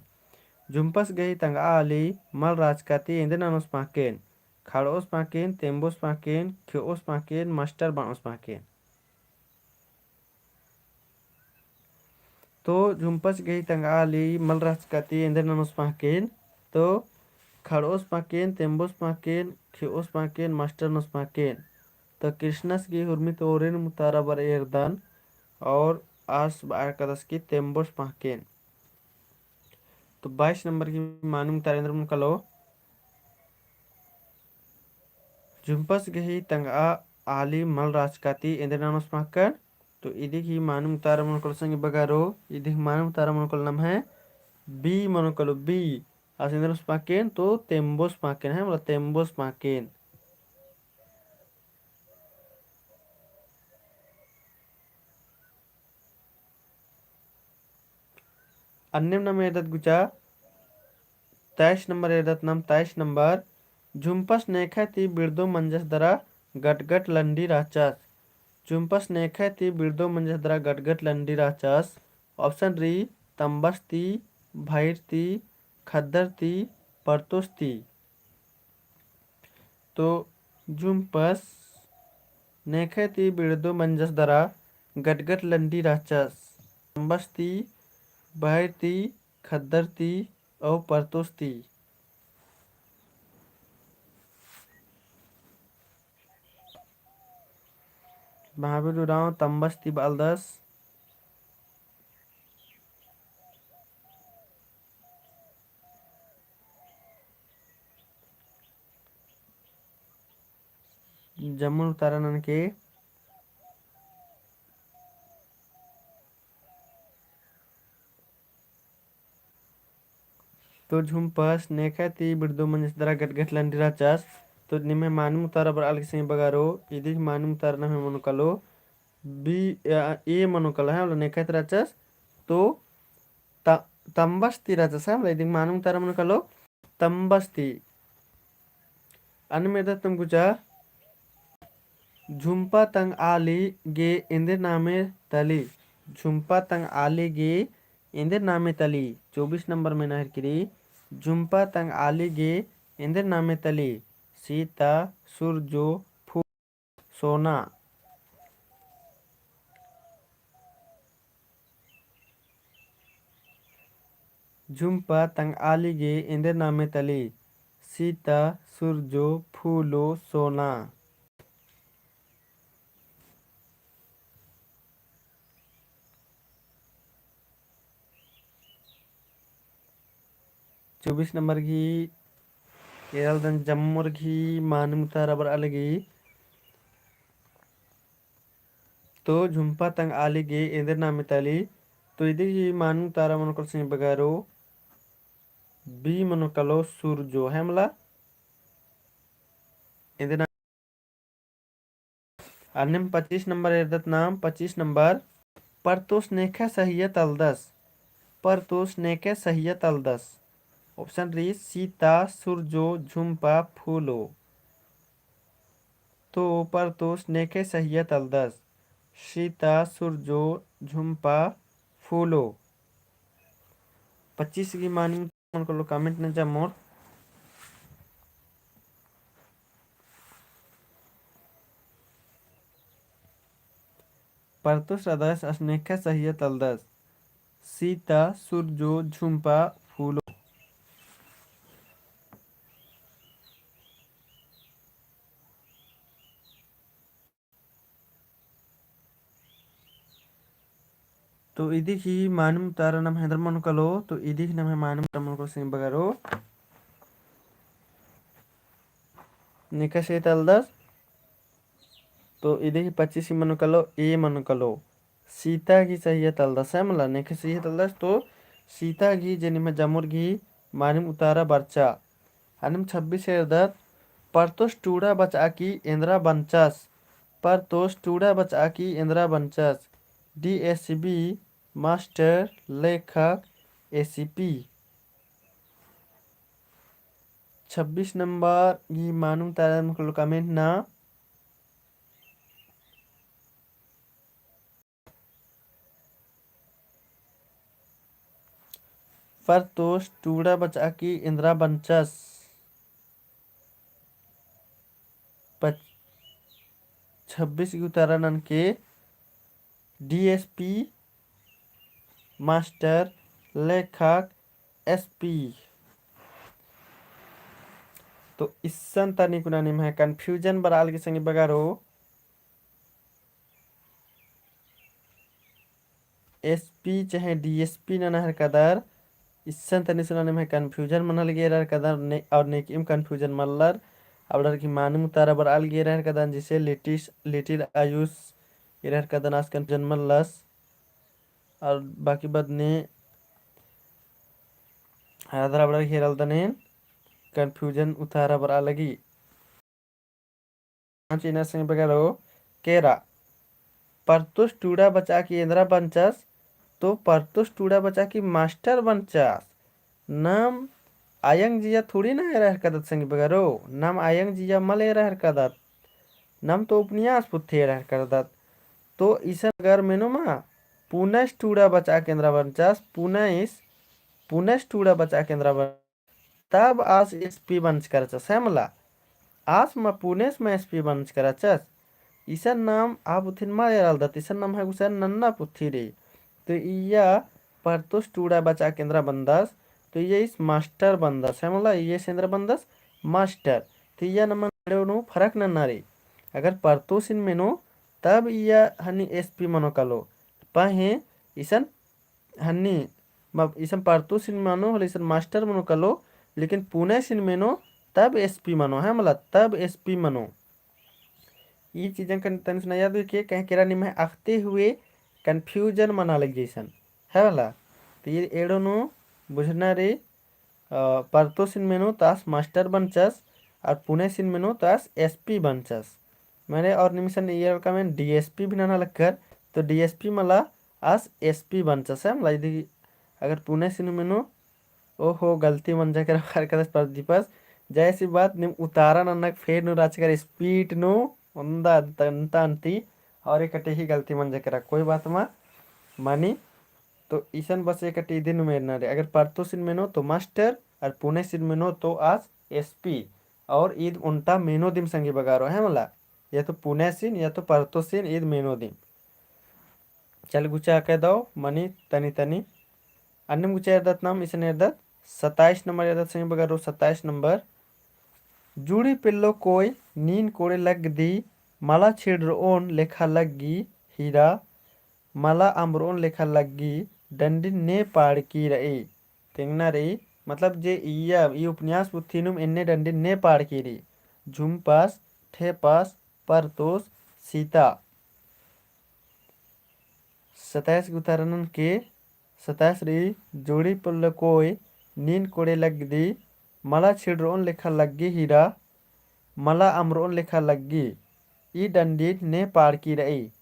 झुम्पस गही तंगआ आली मल राचका ती एन्देर ननोस पाँकेन। खड़ओस पाँकेन, तेम्बोस पाँकेन, खेओस पाँकेन, मास्टर बनोस पाँकेन। तो झुम्पस गही तंगआ आली मल राचका ती एन्देर ननोस पाँकेन, तो खड़ओस पाँकेन, तेम्बोस पाँकेन, खेओस पाँकेन, मास्टर ननोस पाँकेन। तो कृष्णस गही हुरमी ती ओरिन उतारा बरआ एरदन और आस बरआ एरदस की तेम्बोस पाँकेन। तो बाईस नंबर गही मानिम उतारा एन्देर मनो कालो। झुम्पस गही तंगआ आली मल राचका ती एन्देर ननोस पाँकन। तो इदी गही मानिम उतारा मनो कालो संगी बगरो, इदी गही मानिम उतारा मनो कालो नम्है B मनो कालो B। आस एन्देर ननोस पाँकेन तो तेम्बोस पाँकेन है, मतलब तेम्बोस पाँकेन। अन्नेम नाम एरदत गुचा तेईस नंबर एरदत नाम, तेईस नंबर, झुम्पस नेखय ती बिड़दो मंजस दरा गटगट लंडी रहचस। झुम्पस नेखय ती बिड़दो मंजस दरा गटगट लंडी रहचस। Option री, तम्बस ती, भइर ती, खद्दर ती, परतोस ती। तो झुम्पस नेखय ती बिड़दो मंजस दरा गटगट लंडी रहचस। तम्बस ती, भइर ती, खद्दर ती, और परतोस ती। महावीर उराँव तम्बस ती बआलदस। जम्मुर उतारा ननके। तो झुम्पस नेखय ती बिड़दो मंजस दरा गटगट लंडी रहचस। तो निम्है मानिम उतारा बरआ लगी संगी बगारो, इदिक मानिम उतारा नम्है मनो कालो, B, अ, A मनो कालो, है मतलब नेखय ती रहचस। तो त-, तम्बस ती रहचस, है मतलब इदिक मानिम उतारा मनो कालो, तम्बस ती। अन्नेम एरदत नाम गुचा, झुम्पा तंग आली गे एन्देर नामे तली। झुम्पा तंग आली गे एन्देर नामे तली। चौबीस नंबर में नहर किरी, झुम्पा तंग आली गे एन्देर नामे तली। सीता, सुरजो, फूल, सोना। झुम्पा तंग आली गे एन्देर नामे तली। सीता, सुरजो, फूलो, सोना। चौबीस नंबर गही एरालदन जम्मोर गही मानिम उतारा बरआ लगी। तो झुम्पा तंग आली गे एन्देर नामे तली। तो इदी गही मानिम उतारा मनो कालो संगी बगारो, B मनो कालो सुरजो, है मला। एन्देर ना-, अन्नेम पच्चीस नंबर एरदत नाम, पच्चीस नंबर, परतोस नेखय सहिया तलदस। परतोस नेखय सहिया तलदस। Option री, सीता, सुरजो, झुम्पा, फूलो। तो परतोस नेखय सहिया तलदस। सीता, सुरजो, झुम्पा, फूलो। पच्चीस गही मानिम मनो कालो comment नंजा मोर। परतोस रअदस अस नेखय सहिया तलदस। सीता, सुरजो, झुम्पा, फूलो। तो इदी गही मानिम उतारा नम्है एन्देर मनो कालो, तो इदी गही नम्है मानिम उतारा मनो कालो संगी बगारो। नेखय सहिया तलदस। तो इदी गही पच्चीस गही मनो कालो, A मनो कालो। सीता गही सहिया तलदस, है मला, नेखय सहिया तलदस, तो सीता गही जे निम्है जम्मोर गही मानिम उतारा बरचा। अन्नेम छब्बीस एरदत, परतोस टूड़ा बचआ की एन्दरा बंचस। परतोस टूड़ा बचआ की एन्दरा बंचस। DSP, मास्टर, लेखक, ACP। छब्बीस नंबर गही मानिम उतारा मनो कालो comment ना। परतोस टूड़ा बचआ की एन्दरा बंचस। पच-, छब्बीस गही उतारा ननके DSP, मास्टर, लेखक, SP। तो इसन तनी कुना निम्है confusion बरआ लगी संगी बगारो। SP चहे DSP नना हेलरकदर, इसन तनी सुना निम्है confusion मना लगी एरा हेलरकदर, ने-, और नेकईम confusion मल्लर, अबड़र गही मानिम उतारा बरआ लगी एरा हेलरकदन, जैसे लिटिल, लिटिल आयुष एरा हेलरकदन आस confusion मल्लस, और बाकी बद ने आदर अबड़र गही एरालदन एन confusion उतारा बरआ लगी। चिना संगी बगारो केरा। परतोस टूड़ा बचआ की एन्दरा बंचस, तो परतोस टूड़ा बचआ की मास्टर बंचस। नाम अयंग जिया थोड़ी ना एरा हेरकदत संगी बगरो, नाम अयंग जिया मल एरा हेरकदत, नाम तो उपन्यास पुथी एरा हेरकदत। तो इसन अगर मेनो मा पुनस टूड़ा बचा केंद्रा बरचस, पुनस, पुनस टूड़ा बचा केंद्रा बर-, तब आस एसपी बंचका रहचस, है मला। आस मा पुनेस मा एसपी बंचका रहचस। इसन नाम आ पुथिन मा एरालदत, इसन नाम है गुसन नन्ना पुथी रई। तो इया परतोस टूड़ा बचा केंद्रा बंदस, तो इया इस मास्टर बंदस, है मला, इया सेंद्रा बंदस मास्टर। तो इया नमन एड़ो नू फरक नन्ना रई। अगर परतोसिन मेनो, तब इया हनी एसपी मनो कालो। पहें इसन हन्नी, मा-, इसन परतोसिन मनो, होले इसन मास्टर मनो कालो, लेकिन पुनेसिन मेनो, तब एसपी मनो, है मला, तब एसपी मनो। ई चीजन कन तनी सुना याद हुई के, कहीं केरा निम्है अख़ते हुए confusion मना लग जैसन, है मला। तो ये एड़ो नू बुझना रई, अ, परतोसिन मेनो तो आस मास्टर बंचस, और पुनेसिन मेनो तो आस एसपी बंचस। मने और निमिसन ये रलका में डीएसपी भी नना लक्कर, तो डीएसपी मला आस एसपी बंचस, है मला। इदी अगर पुनेसिन मेनो, ओहो, गलती मंजा केरा बअर कदस प्रदीपस, जैसी बात निम उतारा नन्नक फेर नू राचकर स्पीड नू ओन्दा तंता अंती, और एकटे ही गलती मंजा केरा, कोई बात मा मानी। तो इसन बस एकटे इदिन मेरना रई, अगर परतोसिन मेनो तो मास्टर, और पुनेसिन मेनो तो आस एसपी, और ईद ओन्टा मेनो दिम संगी बगारो, है मला, या तो पुनेसिन या तो परतोसिन, ईद मेनो दिम। चल गुचा अकय दव मनी तनी तनी। अन्नेम गुचा एरदत नाम इसन एरदत, सत्ताईस नंबर एरदत संगी बगारो, सत्ताईस नंबर। जुड़ी पेल्लो कोय नीन कोड़े लग्गी, मला छिड़रओन लेखा लग्गी हीरा, मला अम्बरओन लेखा लग्गी, डंडिन ने पाड़की रई। तेंगना रई, मतलब जे इया, ई उपन्यास पुथी नुम एन्ने डंडिन ने पाड़की रई। झुम्पस, ठेपस, परतोस, सीता। सत्ताईस गही उतारा ननके, सत्ताईस रई, जुड़ी पेल्लो कोय नीन कोड़े लग्गी, मला छिड़रओन लेखा लग्गी हीरा, मला अम्बरओन लेखा लग्गी, ई डंडिन ने पाड़की रई।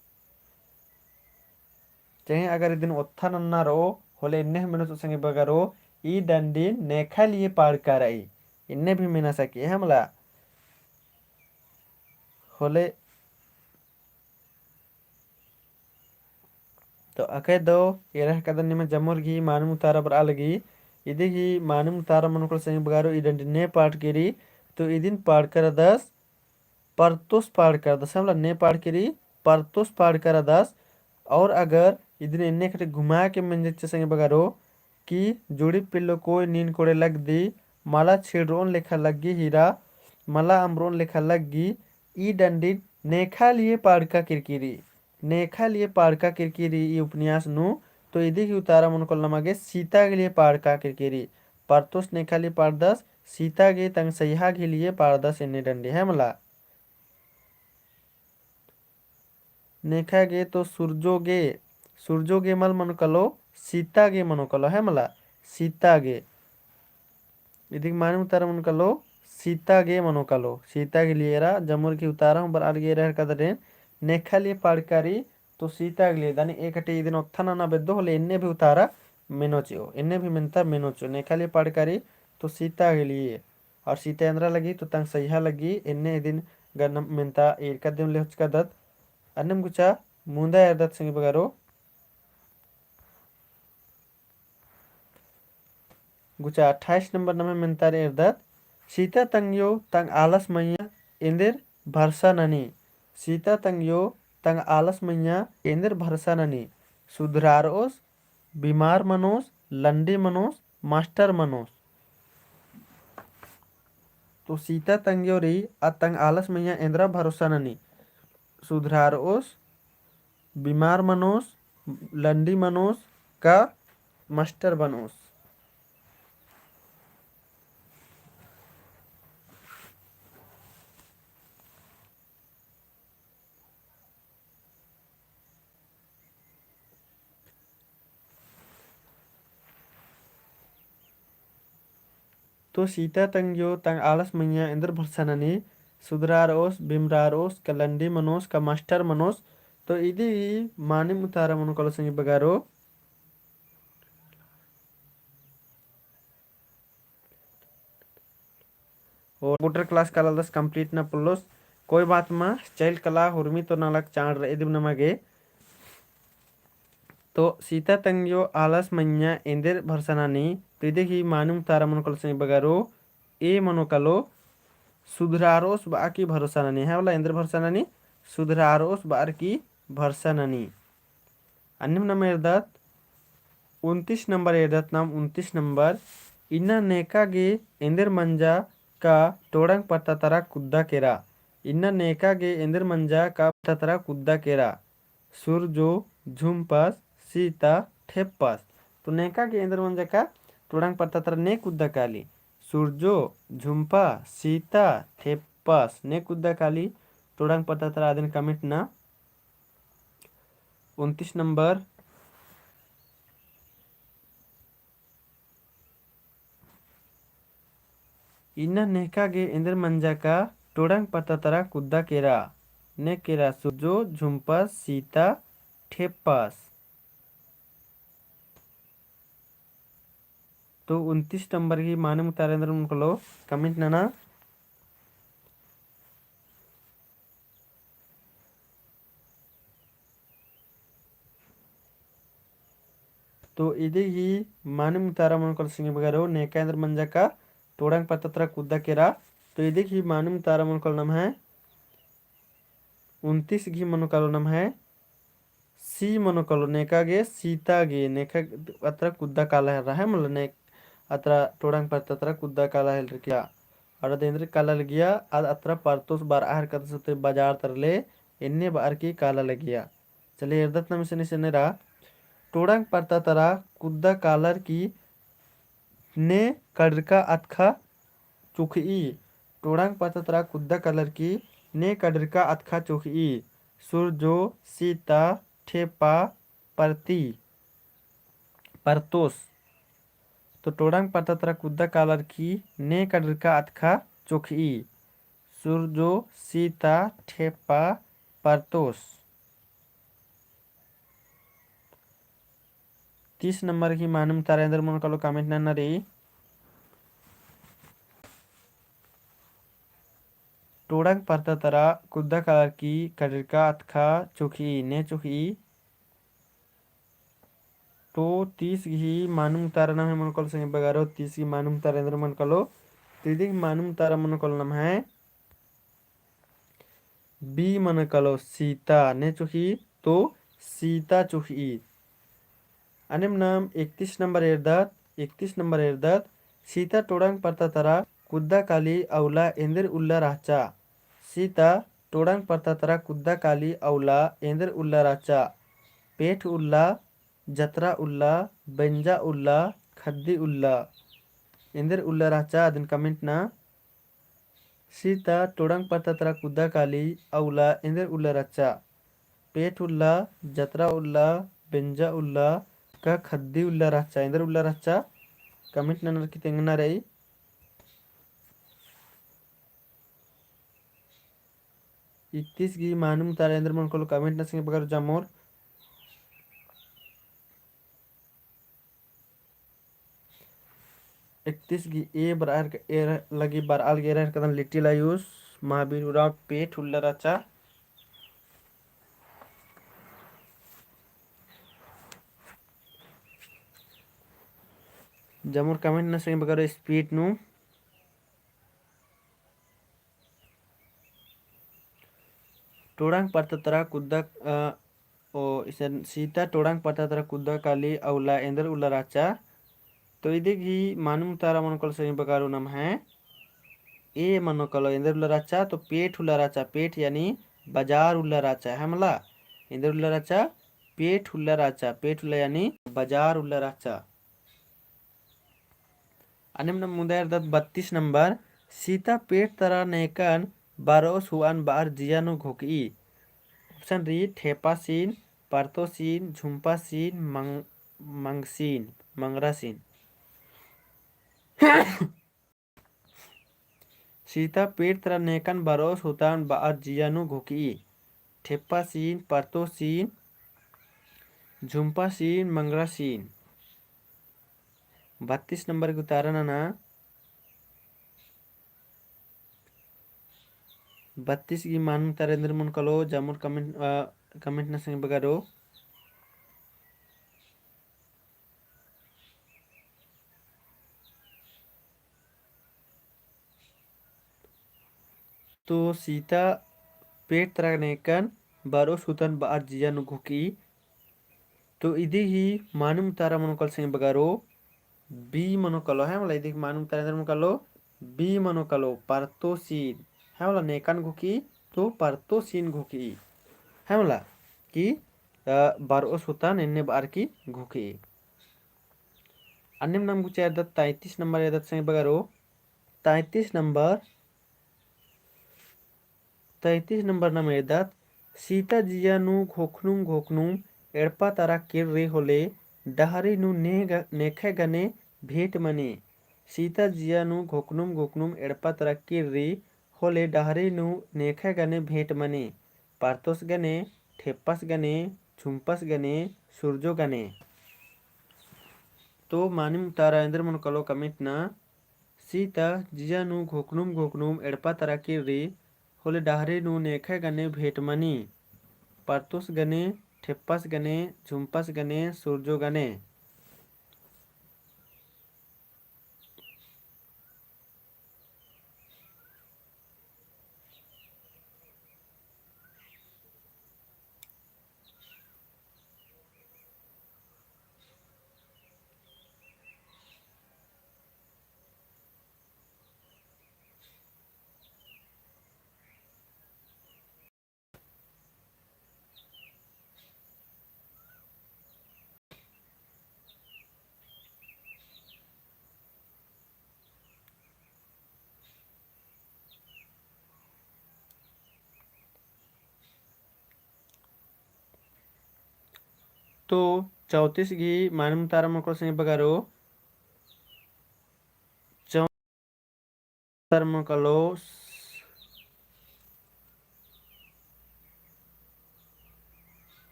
चाहे अगर इदिन ओत्था नन्ना रओ, होले एन्ने हूँ मेनो चिओ संगी बगारो, ई डंडिन नेखा लिए पाड़का रई। एन्ने भी मेना सके, है मला। होले तो अकय दव एरा हेरकदन निम्है जम्मर गही मानिम उतारा बरआ लगी। इदी गही मानिम उतारा मनो कालो संगी बगारो, ई डंडिन ने पाड़की रई, तो इदिन पाड़का रअदस, परतोस पाड़का रअदस, है मला, ने पाड़की रई, परतोस पाड़का रअदस। और अगर इदिन एन्ने एकटे घुमा के मेंजा चिओ संगी बगारो कि जुड़ी पेल्लो कोय नीन कोड़े लग्गी, मला छिड़रओन लेखा लग्गी हीरा, मला अम्बरओन लेखा लग्गी, ई डंडिन नेखा लिए पाड़का केरकी रई। नेखा लिए पाड़का केरकी रई ई उपन्यास नू, तो इदी गही उतारा मनो कालो नमा गे सीता गही लिए पाड़का केरकी रई। परतोस नेखा लिए पाड़दस, सीता गे तंग सैहा गही लिए पाड़दस एन्ने डंडी, है मला। नेखा गे तो सुरजो गे, सुरजो गे मल मनो कालो, सीता गे मनो कालो, है मला, सीता गे। इदी गही मानिम उतारा मनो कालो, सीता गे मनो कालो, सीता गही लिए एरा, जम्मर गही उतारा हूँ बरआ लगी एरा हेरकदन, नेखा लिए पाड़का रई, तो सीता गही लिए, दनी एकटे इदिन ओत्था नना बेद्दो होले एन्ने भी उतारा मेनो चिओ, एन्ने भी मेन्ता मेनो चिओ, नेखा लिए पाड़का रई, तो सीता गही लिए। और सीता एन्द्रा लग्गी तो तंग सैहा लग्गी, एन्ने इदिन गन मेन्ता ईरका दिम लेहोचकादत। अन्नेम गुचा मुन्दा एरदत संगी बगारो। गुचा अट्ठाईस नंबर नम्है मेन्ता एरदत। सीता तंग्यो तंग आलस मइय्याँ एन्देर भरसा ननी। सीता तंग्यो तंग आलस मइय्याँ एन्देर भरसा ननी। सुधरारओस, बीमार मनोस, लंडी मनोस, मास्टर मनोस। तो सीता तंग्यो रई आ तंग आलस मइय्याँ एन्द्रा भरोसा ननी। सुधरारओस, बीमार मनोस, लंडी मनोस का मास्टर बनोस। तो सीता तंग्यो तंग आलस मइय्याँ एन्देर भरसा ननी, सुधरारओस, बिमरारओस, का लंडी मनोस, का मास्टर मनोस, तो इदी मानिम उतारा मनो कालो संगी बगारो। और computer class काला लदस complete ना पोल्लोस। कोई बात मा, चइल कला हुरमी तो नलख चाड़ रई दिम नमा गे। तो सीता तंग्यो आलस मइय्याँ एन्देर भरोसा ननी, तो इदी गही मानिम तारा मनो कालो संगी बगरो, ए मनो कालो सुधरारओस बअर की भरोसा ननी, है वाला एन्देर भरोसा ननी, सुधरारओस बअर की भरोसा ननी। अन्नेम नाम एरदत, उनतीस नंबर एरदत नाम, उनतीस नंबर, इन्ना नेका गे एन्देर मंजा का टोड़ंग परता तरा कुद्दा केरा। इन्ना नेका गे एन्देर मंजा का परता तरा कुद्दा केरा। सुरजो, झुम्पस, सीता, ठेप्पस। तो नेका गे एन्देर मंजा का टोड़ंग परता तरा ने कुद्दा काली। सुरजो, झुम्पा, सीता, ठेप्पस ने कुद्दा काली टोड़ंग परता तरा। अदिन comment ना। उनतीस नंबर। इन्ना नेका गे एन्देर मंजा का टोड़ंग परता तरा कुद्दा केरा। ने केरा सुरजो, झुम्पस, सीता, ठेप्पस। तो उनतीस नंबर गही मानिम तारा एन्देर मनो कालो comment नना। तो इदी गही मानिम तारा मनो कालो संगी बगरो, नेका एन्देर मंजा का टोड़ंग परता तरा कुद्दा केरा। तो इदी गही मानिम तारा मनो कालो नम्है उनतीस गही मनो कालो नम्है C मनो कालो, नेका गे सीता गे नेका अतरा कुद्दा काला हेलरा है, मतलब ने अतरा टोड़ंग परता तरा कुद्दा काला हेलरकिया। अरा एन्देर काला लगिया, आद अतरा परतोस बरआ हेलरकदस ते बजार तरले, एन्ने बअर की काला लगिया। चले एरदत नाम इसन इसन एरा, टोड़ंग परता तरा कुद्दा कालर की ने कड़रका अतखा चोखई। टोड़ंग परता तरा कुद्दा कालर की ने कड़रका अतखा चोखई। सुरजो, सीता, ठेपा, परती, परतोस। तो टोड़ंग परता तरा कुद्दा कालर की ने कड़रका अतखा चोखई। सुरजो, सीता, ठेपा, परतोस। तीस नंबर गही मानिम तारा एन्देर मनो कालो comment नना रई। टोड़ंग परता तरा कुद्दा कालर की कड़रका अतखा चोखई, ने चोखई। तो तीस गही मानिम तारा नम्है मनो कालो संगी बगरो, तीस गही मानिम तारा एन्देर मनो कालो, तो इदी गही मानिम तारा मनो कालो नम्है B मनो कालो सीता, ने चोखई तो सीता चोखई। अन्नेम नाम इकतीस नंबर एरदत, इकतीस नंबर एरदत, सीता टोड़ंग परता तरा कुद्दा काली अउला एन्देर उल्ला रहचा। सीता टोड़ंग परता तरा कुद्दा काली अउला एन्देर उल्ला रहचा। पेठ उल्ला, जतरा उल्ला, बेंजा उल्ला, खद्दी उल्ला। एन्देर उल्ला रहचा अदिन comment ना। सीता टोड़ंग परता तरा कुद्दा काली अउला एन्देर उल्ला रहचा। पेठ उल्ला, जतरा उल्ला, बेंजा उल्ला, का खद्दी उल्ला रहचा, एन्देर उल्ला रहचा। Comment ननर की तेंगना रई। इकतीस गही मानिम तारा एन्देर मनो कालो comment ना संगी बगर जामोर। इकतीस गही A बरआ, A लगी बरआ लगी एरा हेलरकदन little आयुष, महावीर उराँव पेठ उल्ला रहचा। जामोर comment ना संगी बगर speed नू। टोड़ंग परता तरा कुद्दा, अ, ओ, इसन सीता टोड़ंग परता तरा कुद्दा काली अउला एन्देर उल्ला रहचा। तो इदी गही मानिम तारा मनो कालो संगी बगर नम्है A मनो कालो एन्देर उल्ला रहचा, तो पेठ उल्ला रहचा, पेठ यानी बजार उल्ला रहचा, है मला? एन्देर उल्ला रहचा, पेठ उल्ला रहचा, पेठ उल्ला यानी बजार उल्ला रहचा। अन्नेम नाम मुन्दा एरदत बत्तीस नंबर, सीता पेठ तरा नेकन बरओस हुअन बअर जिया नू घोखई। Option रई ठेपासिन, परतोसिन, झुम्पासिन, मंग-, मंगसिन, मंगरासिन। सीता पेठ तरा नेकन बरओस हुअन बअर जिया नू घोखई। ठेपासिन, परतोसिन, झुम्पासिन, मंगरासिन। बत्तीस नंबर गही उतारा नना। बत्तीस गही मानिम उतारा एन्देर मनो कालो, जमुर comment, अ, comment नना संगी बगरो। तो सीता पेट तरा नेकन बरओ सुतन बअर जिया नू घोखी। तो इदी ही मानिम उतारा मनो कालो संगी बगरो, B मनो कालो, है मला, इदी ही मानिम उतारा एन्देर मनो कालो, B मनो कालो, परतोसीन, है मला, नेकन घोखी, तो परतोसीन घोखी, है मला, कि, अ, बरओ सुतन एन्ने बअर की घोखी। अन्नेम नाम गुचा एरदत तैंतीस नंबर एरदत संगी बगरो, तैंतीस नंबर, तैंतीस नंबर नाम एरदत, सीता जिया नू घोखनुम घोखनुम एड़पा तरा किर्री होले डहरी नू ने ग-, नेखय गने भेंट मनी। सीता जिया नू घोखनुम घोखनुम एड़पा तरा किर्री होले डहरी नू नेखय गने भेंट मनी। परतोस गने, ठेप्पस गने, झुम्पस गने, सुरजो गने। तो मानिम उतारा एन्देर मनो कालो comment नना, सीता जिया नू घोखनुम घोखनुम एड़पा तरा किर्री होले डहरी नू नेखय गने भेंट मनी। परतोस गने, ठेप्पस गने, झुम्पस गने, सुरजो गने। तो चौंतीस गही मानिम उतारा मनो कालो संगी बगरो, चौ-, उतारा मनो कालो,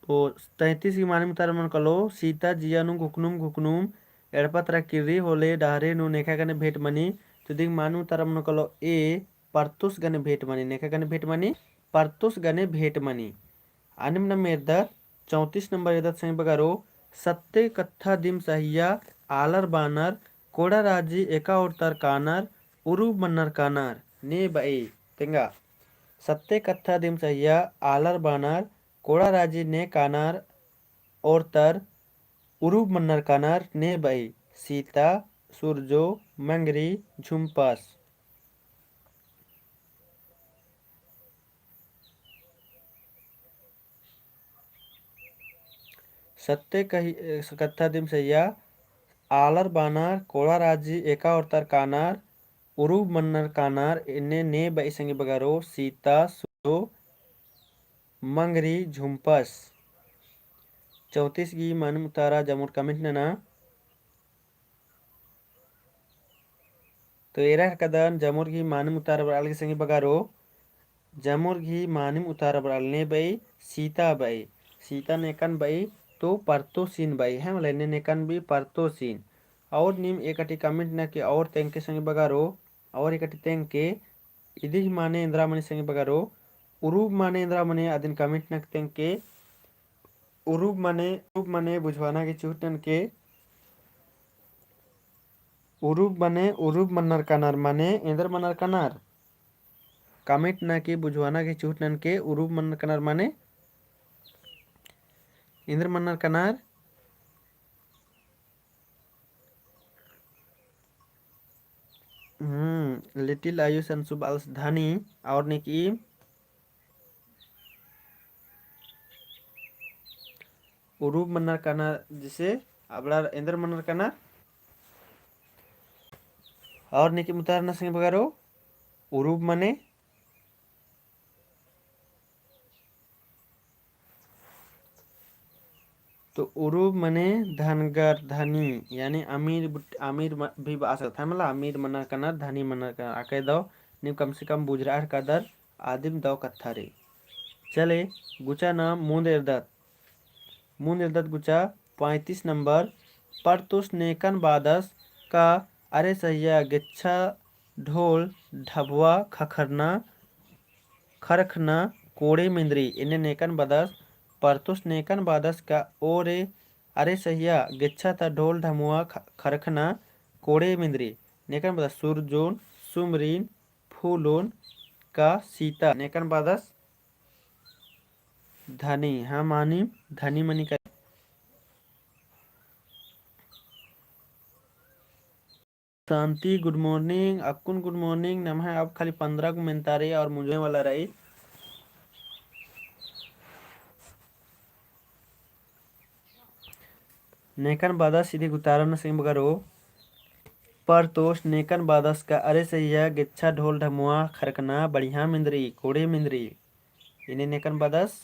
ओ, तैंतीस गही मानिम उतारा मनो कालो, सीता जिया नू घोखनुम घोखनुम एड़पा तरा किर्री होले डहरी नू नेखय गने भेंट मनी। तो इदी गही मानिम उतारा मनो कालो A, परतोस गने भेंट मनी, नेखय गने भेंट मनी, परतोस गने भेंट मनी। अन्नेम नाम एरदत, चौंतीस नंबर एरदत संगी बगरो, सत्ते कत्था दिम सहिया आलर बानर, कोड़ा राजी एका ओर्तर कानर, उरुब मन्नर कानर, ने बई, तेंगा। सत्ते कत्था दिम सहिया आलर बानर, कोड़ा राजी ने कानर, ओर्तर, उरुब मन्नर कानर, ने बई, सीता, सुरजो, मंगरी, झुम्पस। सत्ते कही, ए, कत्था दिम सहिया, आलर बानर, कोड़ा राजी एका ओर्तर कानर, उरुब मन्नर कानर, एन्ने ने बई संगी बगरो, सीता, सुरजो, मंगरी, झुम्पस। चौंतीस गही मानिम उतारा जमुर comment नना। तो एरा कदन जमुर गही मानिम उतारा बरआ लगी संगी बगरो। जमुर गही मानिम उतारा बरआ लगी ने बई, सीता बई। सीता नेकन बई, तो परतोसिन बई, है मला, एन्ने नेकन बई परतोसिन। और नीम एकटी comment नना के और तेंगके संगी बगरो, और एकटी तेंगके, इदी ही माने एन्दरा मनी संगी बगरो, उरुब माने एन्दरा मनी अदिन comment नना के तेंगके, उरुब माने, उरुब माने बुझवाना गे चिहुट ननके, उरुब माने, उरुब मन्नर कानर माने, एन्दर मन्नर कानर। Comment नना के बुझवाना गे चिहुट ननके, उरुब मन्नर कानर माने, एन्दर मन्नर कानर। हम्म, little आयुष अंशु बालस धनी, और ने की उरुब मन्नर कानर, जैसे अबड़ा एन्दर मन्नर कानर। और ने की मुतारना संगी बगरो, उरुब माने तो उरुब माने धनगर, धनी, यानी अमीर बुट-, अमीर म-, भी बआ सकत है, मतलब अमीर मन्नर कानर, धनी मन्नर कानर। आके दव नीम कम से कम बुझरआ कादर आदिम दव कत्था रई। चले, गुचा नाम मुन्द एरदत। मुन्द एरदत गुचा पैंतीस नंबर, परतोस नेकन बादस का अरे सहिया गेच्छा ढोल ढबवा खखरना खरखना कोड़े मेंदरी। एन्ने नेकन बअदस, परतोस नेकन बअदस का ओरे अरे सहिया गेच्छा ता ढोल ढमुआ ख-, खरखना कोड़े मेंदरी। नेकन बअदस सुरजोन, सुमरीन, फूलोन का सीता। नेकन बअदस धनी, हाँ मानिम धनी मनी का। शांति, good morning। अक्कुन good morning। नम्है अब खाली पन्द्रह गो मेन्ता रई और मुंजने वाला रई। नेकन बअदस इदी उतारा नू संगी बगरो, परतोस नेकन बअदस का अरे सहिया गेच्छा ढोल ढमुआ खरखना बढ़िया मेंदरी, कोड़े मेंदरी। एन्ने नेकन बअदस।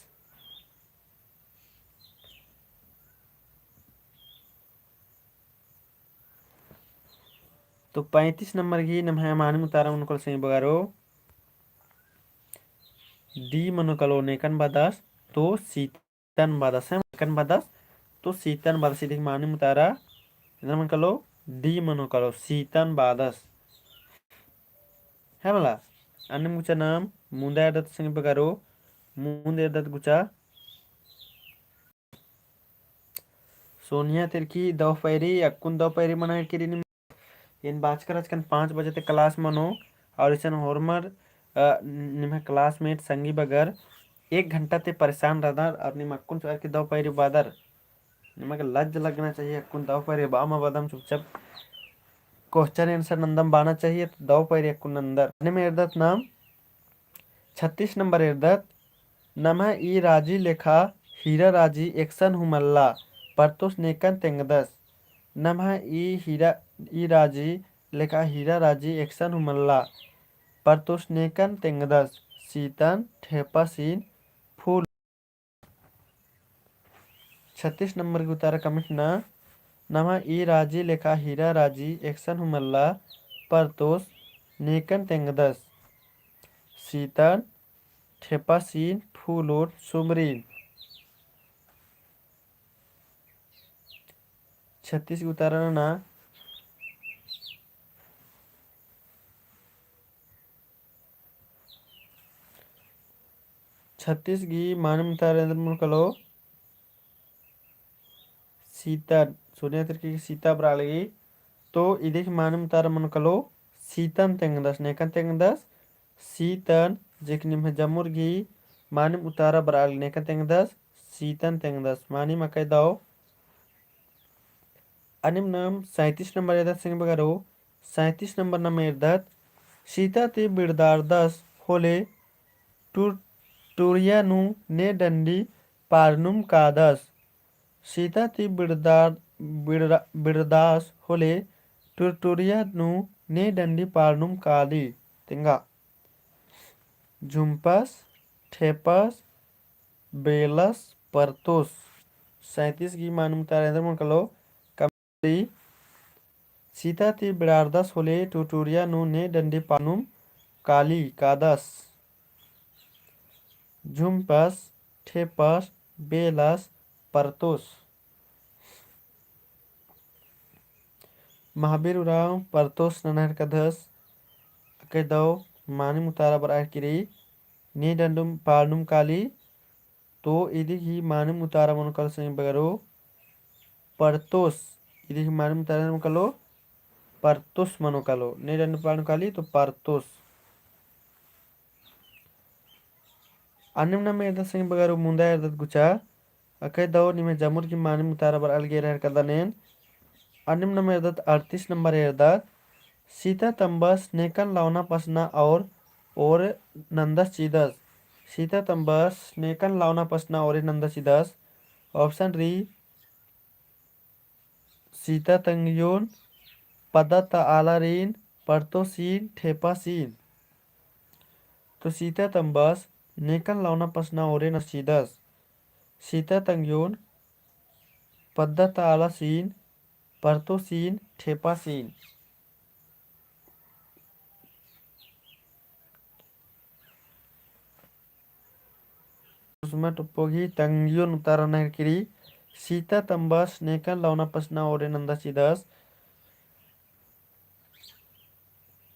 तो पैंतीस नंबर गही नम्है मानिम उतारा मनो कालो संगी बगरो, D मनो कालो। नेकन बअदस तो सीतन बअदस, है नेकन बअदस तो सीतन बअदस। इदी मानिम उतारा एन्देर मनो कालो, D मनो कालो, सीतन बअदस। है मला, अन्नेम गुचा नाम मुन्दा एरदत संगी बगरो, मुन्दा एरदत गुचा। सोनिया तिर्की दव पैरी, अक्कुन दव पैरी मना हेरकी रई। एन बाचका रहचकन पाँच बजे ती class मनो, और इसन होरमर, अ, निम्है classmate संगी बगर एक घंटा ती परेशान रअदर, और निम अक्कुन चुअर की दव पैरी बअदर। निमा गे लज्ज लगना चाहिए, अक्कुन दव पैरी बआ मा बअदम चुपचाप। Question answer नन्दम बअना चाहिए, तो दव पैरी अक्कुन नन्दर। अन्नेम एरदत नाम छत्तीस नंबर एरदत, नम्है ई राजी लेखा हीरा राजी एकसन हूँ मल्ला, परतोस नेकन तेंगदस। नम्है ई हीरा, ई राजी लेखा हीरा राजी एकसन हूँ मल्ला, परतोस नेकन तेंगदस। सीतन, ठेपसिन, फूल। छत्तीस नंबर गही उतारा comment ना, नम्है ई राजी लेखा हीरा राजी एकसन हूँ मल्ला, परतोस नेकन तेंगदस। सीतन, ठेपसिन, फूलोन, सुमरीन। छत्तीस गही उतारा ना, छत्तीस गही मानिम उतारा एन्देर मनो कालो, सीतन। सोनिया तिर्की सीता बरआ लगी। तो इदी गही मानिम उतारा मनो कालो, सीतन तेंगदस, नेकन तेंगदस। सीतन, जे कि निम्है जमुर गही मानिम उतारा बरआ लगी, नेकन तेंगदस, सीतन तेंगदस। मानिम अकय दव। अन्नेम नाम सैंतीस नंबर एरदत संगी बगरो, सैंतीस नंबर नाम एरदत, सीता ती बिड़दारदस होले टुर-, टुरिया नू ने डंडी पाड़नुम कादस। सीता ती बिड़दार-, बिड़रा-, बिड़दास होले टुरटुरिया नू ने डंडी पाड़नुम काली। तेंगा। झुम्पस, ठेपस, बेलस, परतोस। सैंतीस गही मानिम उतारा एन्देर मनो कालो, कमरी। सीता ती बिड़ारदस होले टुरटुरिया नू ने डंडी पाड़नुम काली कादस। झुम्पस, ठेपस, बेलस, परतोस। महाबीर उराँव परतोस नना हेरकदस, अकय दव मानिम उतारा बरआ हेरकी रई, ने डंडी पाड़नुम काली। तो इदी गही मानिम उतारा मनो कालो संगी बगरो, परतोस। इदी गही मानिम उतारा मनो कालो, परतोस मनो कालो। ने डंडी पाड़नुम काली, तो परतोस। अन्नेम नाम एरदत संगी बगरो मुन्दा एरदत गुचा, अकय दव निम्है जमुर गही मानिम उतारा बरआ लगी एरा हेरकदन एन। अन्नेम नाम एरदत अड़तीस नंबर एरदत, सीता तम्बस नेकन लौना पसना और ओरे नन्दस चिदस। सीता तम्बस नेकन लौना पसना ओरे नन्दस चिदस। Option रई, सीता तंग्योन, पद्दा ता आलारिन, परतोसिन, ठेपासिन। तो सीता तम्बस नेकन लौना पसना ओरे नन्दस चिदस। सीता तंग्योन, पद्दा ता आलासिन, परतोसिन, ठेपासिन। कुसुमा टोप्पो गही तंग्योन उतारा नना हेरकी रई। सीता तम्बस नेकन लौना पसना ओरे नन्दस चिदस।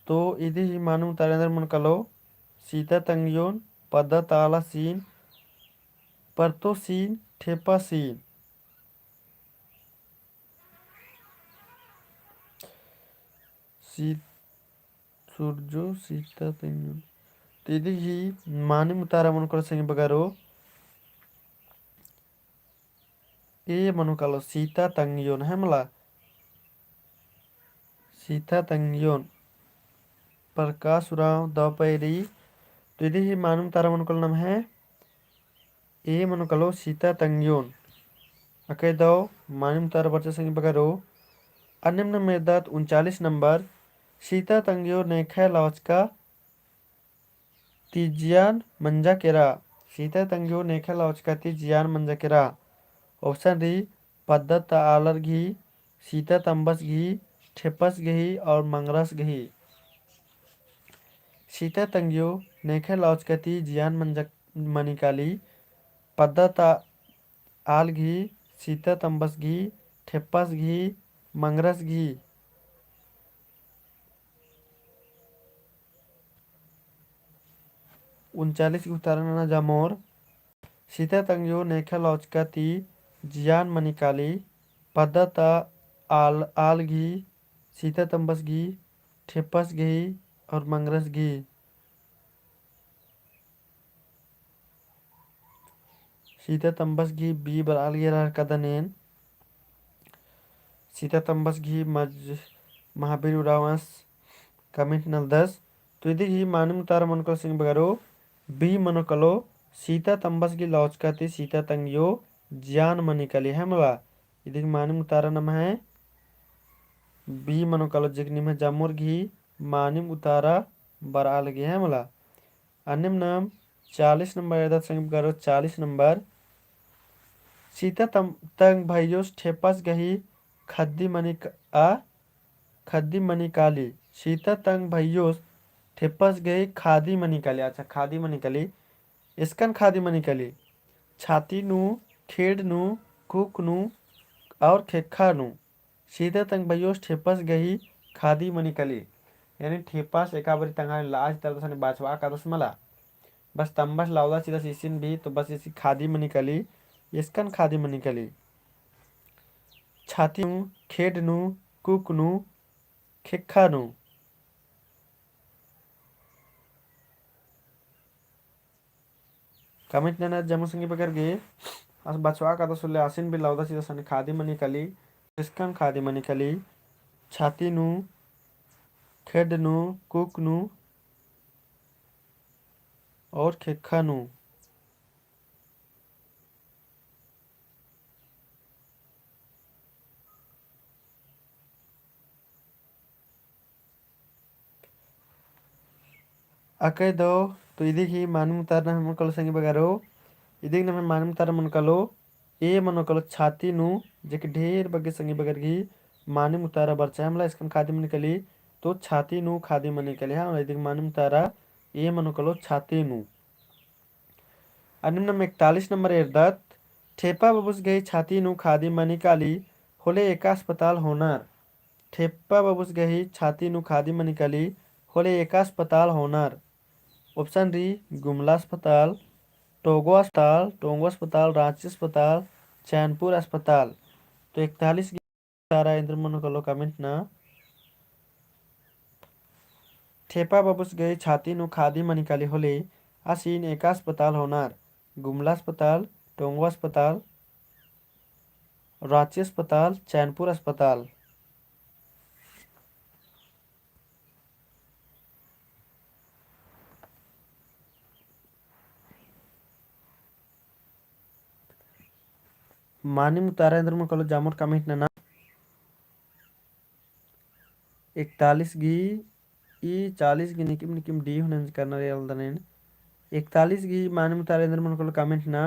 तो इदी गही मानिम उतारा एन्देर मनो कालो, सीता तंग्योन, पद्दा ता आला सीन, परतो सीन, ठेपा सीन। सी-, सुरजो सीता तंग्योन। तो इदी ही मानिम उतारा मनो कालो संगी बगरो। ए मनो कालो सीता तंग्योन है मला। सीता तंग्योन। प्रकाश उराँव दव पैरी। तो इदी ही मानिम उतारा मनो कालो नम्है ए मनो कालो सीता तंग्योन। अकय दव मानिम उतारा बरचा संगी बगरो। अन्नेम नम एरदत उनचालीस नंबर। सीता तंग्यो नेखय लौचका ती जियान मंजा केरा। सीता तंग्यो नेखय लौचका ती जियान मंजा केरा। Option री, पद्दा ता आलर गही, सीता तम्बस गही, ठेपस गही और मंगरस गही। सीता तंग्यो नेखय लौचका ती जियान मंजा मनी काली, पद्दा ता आल गही, सीता तम्बस गही, ठेपस गही, मंगरस गही। उनचालीस गही उतारा नना जामोर। सीता तंग्यो नेखय लौचका ती जियान मनी काली, पद्दा ता आल, आल गही, सीता तम्बस गही, ठेपस गही और मंगरस गही। सीता तम्बस गही B बरआ लगी रहर कदनेन। सीता तम्बस गही मज-, महावीर उराँवस comment नलदस। तो इदी ही मानिम उतारा मनो कालो संगी बगरो, B मनो कालो, सीता तम्बस गही लौचका ती सीता तंग्यो जियान मनी काली है मला। इदी ही मानिम उतारा नम्है B मनो कालो, जेक निम्है जामोर गही मानिम उतारा बरआ लगी है मला। अन्नेम नम चालीस नंबर एरदत संगी बगरो, चालीस नंबर। सीता तम-, तंग भइयोस ठेपस गही खद्दी मनी क-, आ, खद्दी मनी काली। सीता तंग भइयोस ठेपस गही खादी मनी काली। अच्छा, खादी मनी काली। एसकन खादी मनी काली। छाती नू, खेड नू, कुक नू और खेक्खा नू। सीता तंग भइयोस ठेपस गही खादी मनी काली। यानी ठेपस एका बारी तंग्है लाज तलदस ने बछवा कादस मला। बस तम्बस लौदा चिदस इसिन भी, तो बस इसी खादी मनी काली, एसकन खादी मनी काली। छाती नू, खेड नू, कुक नू, खेक्खा नू। Comment नना जामोर संगी बगर गे, आस बछवा कादस होले आसिन भी लौदा चिदस ने खादी मनी काली, एसकन खादी मनी काली, छाती नू, खेड नू, कुक नू और खेक्खा नू। अकय दव, तो इदी ही मानिम उतारा नम्है मनो कालो संगी बगरो, इदी नम्है मानिम उतारा मनो कालो, A मनो कालो छाती नू, जेक ढेर बग्गे संगी बगर गही मानिम उतारा बरचा है मला, एसकन खादी मनी काली, तो छाती नू खादी मनी काली, हाँ, इदी मानिम उतारा A मनो कालो छाती नू। अन्नेम नम एकतालीस नंबर एरदत, ठेपा बबुस गही छाती नू खादी मनी काली, होले एका अस्पताल होनर। ठेपा बबुस गही छाती नू खादी मनी काली, होले एका अस्पताल होनर। Option री, गुमला अस्पताल, टोंगो अस्पताल, टोंगो अस्पताल, राँची अस्पताल, चैनपुर अस्पताल। तो एकतालीस गही उतारा एन्देर मनो कालो comment नना। ठेपा बबुस गही छाती नू खादी मनी काली होले, आसिन एका अस्पताल होनर, गुमला अस्पताल, टोंगो अस्पताल, राँची अस्पताल, चैनपुर अस्पताल। मानिम उतारा एन्देर मनो कालो जामोर comment नना। एकतालीस गही, ई चालीस गही निकिम निकिम D हूँ नंजकर नर एलदनेन। एकतालीस गही मानिम उतारा एन्देर मनो कालो comment नना।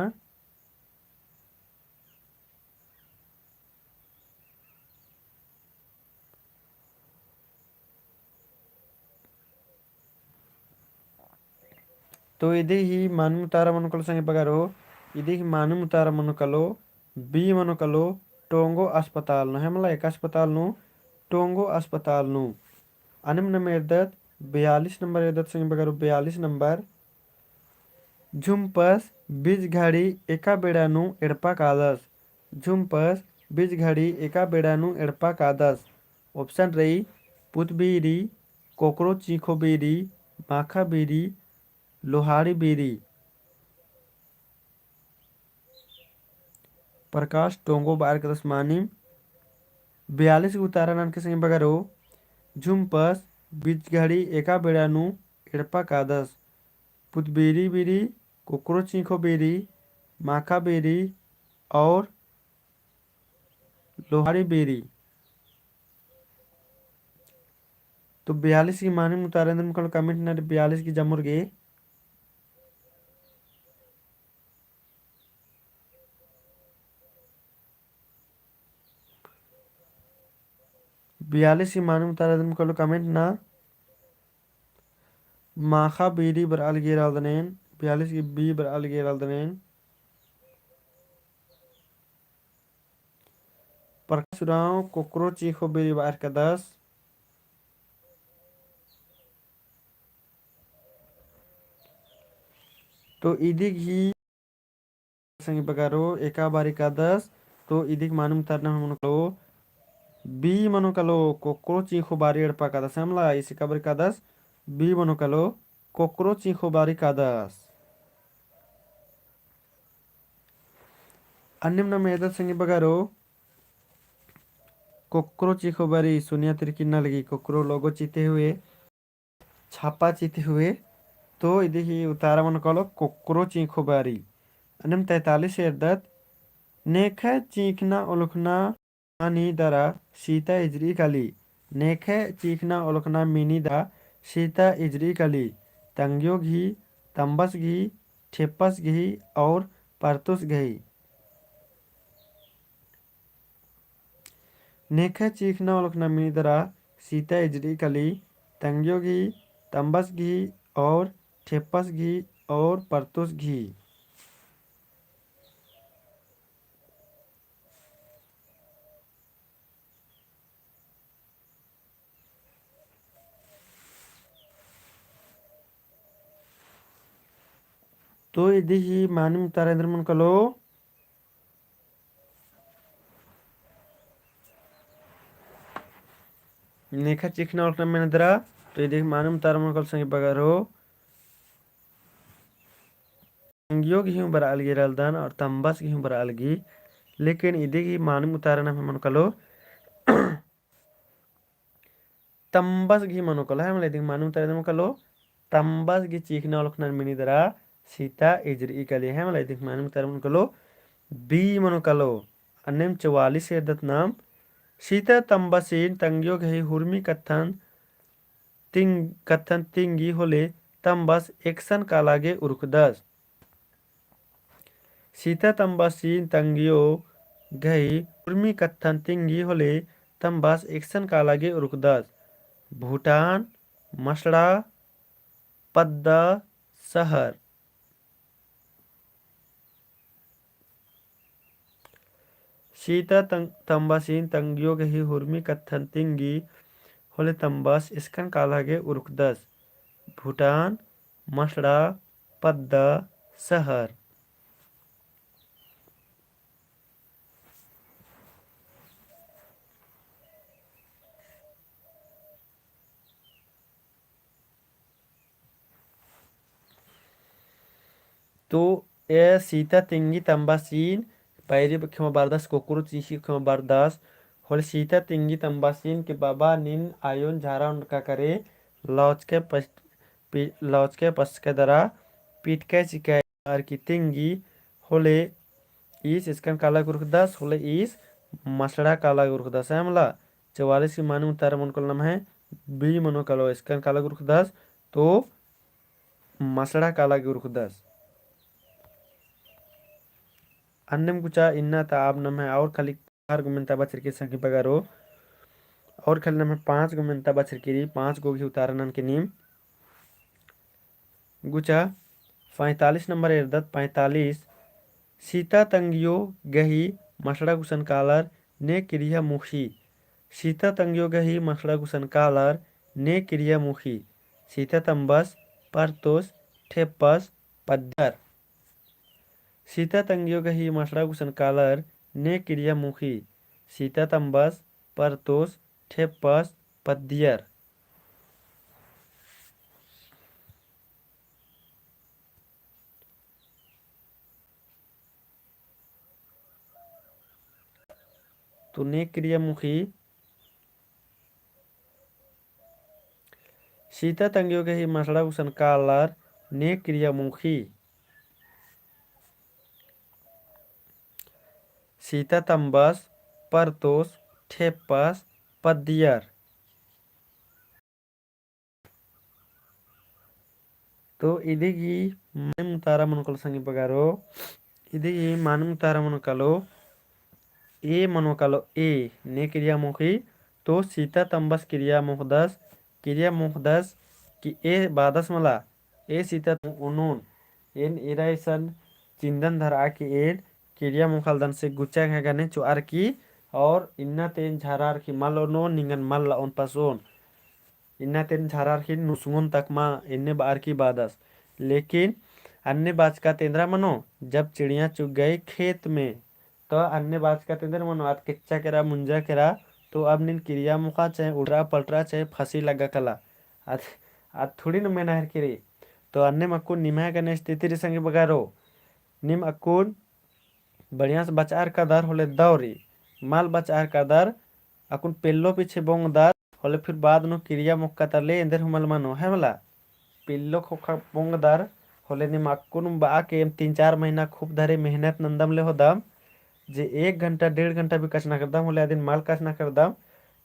तो इदी ही मानिम उतारा मनो कालो संगी बगरो, इदी ही मानिम उतारा मनो कालो, B मनो कालो, टोंगो अस्पताल नू, है मला एका अस्पताल नू, टोंगो अस्पताल नू। अन्नेम नम एरदत बयालीस नंबर एरदत संगी बगरो, बयालीस नंबर। झुम्पस बीज घड़ी एका बेड़ा नू एड़पा कादस। झुम्पस बीज घड़ी एका बेड़ा नू एड़पा कादस। Option रई, पुतबीरी, कोकरो चींखो बीरी, माखा बीरी, लोहाड़ी बीरी। प्रकाश टोंगो बअर कादस मानिम। बयालीस गही उतारा ननके संगी बगरो, झुम्पस बीज घड़ी एका बेड़ा नू एड़पा कादस। पुतबीरी बीरी, कोकरो चींखो बीरी, माखा बीरी और लोहाड़ी बीरी। तो बयालीस गही मानिम उतारा एन्देर मनो कालो comment नना, बयालीस गही जमुर गे। बयालीस गही मानिम उतारा एन्देर मनो कालो comment नना। माखा बीरी बरआ लगी रअदन एन, बयालीस गही B बरआ लगी रअदन एन। प्रकाश उराँव कोकरो चींखो बीरी बअर कादस। तो इदी गही संगी बगरो एका बारी कादस। तो इदी गही मानिम उतारा नम्है मनो कालो B मनो कालो, कोकरो चींखो बारी एड़पा कादस। एमला ईस एका बारी कादस, B मनो कालो, कोकरो चींखो बारी कादस। अन्नेम नम एदत संगी बगरो, कोकरो चींखो बारी सोनिया तिरकिन्ना लगी, कोकरो logo चिते हुए, छापा चिते हुए। तो इदी गही उतारा मनो कालो कोकरो चींखो बारी। अन्नेम तैंतालीस एरदत, नेखय चींखना ओलखना मिनी दरा सीता इजरी काली। नेखय चींखना ओलखना मिनी दरा सीता इजरी काली। तंग्यो गही, तम्बस गही, ठेप्पस गही और परतुस गही। नेखय चींखना ओलखना मिनी दरा सीता इजरी काली, तंग्यो गही, तम्बस गही और ठेप्पस गही और परतुस गही। तो इदी गही मानिम उतारा एन्देर मनो कालो। नेखय चींखना ओलखना मिनी दरा, तो इदी गही मानिम उतारा मनो कालो संगी बगरो। तंग्यो गही हूँ बरआ लगी रअदन और तम्बस गही हूँ बरआ लगी, लेकिन इदी गही मानिम उतारा नम्है मनो कालो। तम्बस गही मनो कालो, है मला इदी गही मानिम उतारा एन्देर मनो कालो। तम्बस गही चींखना ओलखना मिनी दरा सीता इजरी काली, है मला इदी गही मानिम उतारा मनो कालो, B मनो कालो। अन्नेम चौवालीस एरदत नाम, सीता तम्बसिन तंग्यो गही हुरमी कत्थन तिंग-, कत्थन तिंगी होले तम्बस एकसन काला गे उरखदस। सीता तम्बसिन तंग्यो गही हुरमी कत्थन तिंगी होले तम्बस एकसन काला गे उरखदस। भूटान, मसड़ा, पद्दा, सहर। सीता तंग-, तम्बसिन तंग्यो गही हुरमी कत्थन तिंगी होले तम्बस एकसन काला गे उरखदस। भूटान, मसड़ा, पद्दा, सहर। तो ए सीता तिंगी तम्बासिन पैरी खेमा बरदस, कोकरो चींखी खेमा बरदस। होले सीता तिंगी तम्बासिन के बाबा नीन आयोन झारा ओनका करे, लौचके पस-, पि-, लौचके पसके दरा पिटके चिके अरकी तिंगी होले ईस इसकन काला गुरुखदस, होले ईस मसड़ा काला गुरुखदस। है मला चवालीस की मानी उत्तर मनो कालो नम्है बी मनो कालो, इसकन काला गुरुखदस तो मसड़ा काला गुरुखदस। अन्नेम गुचा इन्ना ता आब नम्है और खाली चार गो मेन्ता बछरकी संगी बगरो, और खाली नम्है पाँच गो मेन्ता बछरकी रई, पाँच गो गही उतारा ननके नीम। गुचा पैंतालीस नंबर एरदत, पैंतालीस। सीता तंगियो गही मसड़ा गुसन कालर ने किरिया मुखी। सीता तंगियो गही मसड़ा गुसन कालर ने किरिया मुखी। सीता तम्बस, परतोस, ठेप्पस, पद्दियर। सीता तंग्यो गही मसड़ा गुसन कालर ने किरिया मुखी। सीता तम्बस, परतोस, ठेप्पस, पद्दियर। तो ने किरिया मुखी। सीता तंग्यो गही मसड़ा गुसन कालर ने किरिया मुखी। सीता तम्बस, परतोस, ठेप्पस, पद्दियर। तो इदी गही मानिम उतारा मनो कालो संगी बगारो, इदी गही मानिम उतारा मनो कालो, ए मनो कालो ए, ने किरिया मोखी, तो सीता तम्बस किरिया मोखदस, किरिया मोखदस कि ए बादस मला, ए सीता ओनोन, एन एरा इसन चिंदन धरा कि एन किरिया मोखालदन से गुचा घा गने चोअर की, और इन्ना तेन झरार की मल ओनोन, निंगन मल लओन पसोन। इन्ना तेन झरार की नुसुंगोन तक मा एन्ने बअर की बादस। लेकिन अन्ने बाचका तेंदरा मनो, जब चिड़िया चुग गई खेत में, तो अन्ने बाचका तेंदरा मनो, आद केच्चा केरा, मुंजा केरा, तो अब नीन किरिया मोखा चाहे उल्टा पलटा चाहे फंसी लग्गा कला। आद, आद थोड़ी न मेना हर किरी। तो अन्नेम अक्कुन निम्हा गने स्थिति रई संगी बगारो। नीम अक्कुन बढ़िया से बचआर कादर होले दौरी, मल बचआर कादर, अक्कुन पेल्लो पीछे बोंगदर, होले फिर बाद नू किरिया मोक्का तले एन्देर हूँ मल मनो, है मला? पेल्लो खोखा बोंगदर, होले नीम अक्कुन बआ के एम तीन चार महीना खूब धरे मेहनत नंदम ले होदम, जे एक घंटा, डेढ़ घंटा भी कछनखरदम, होले अदिन मल कछनखरदम,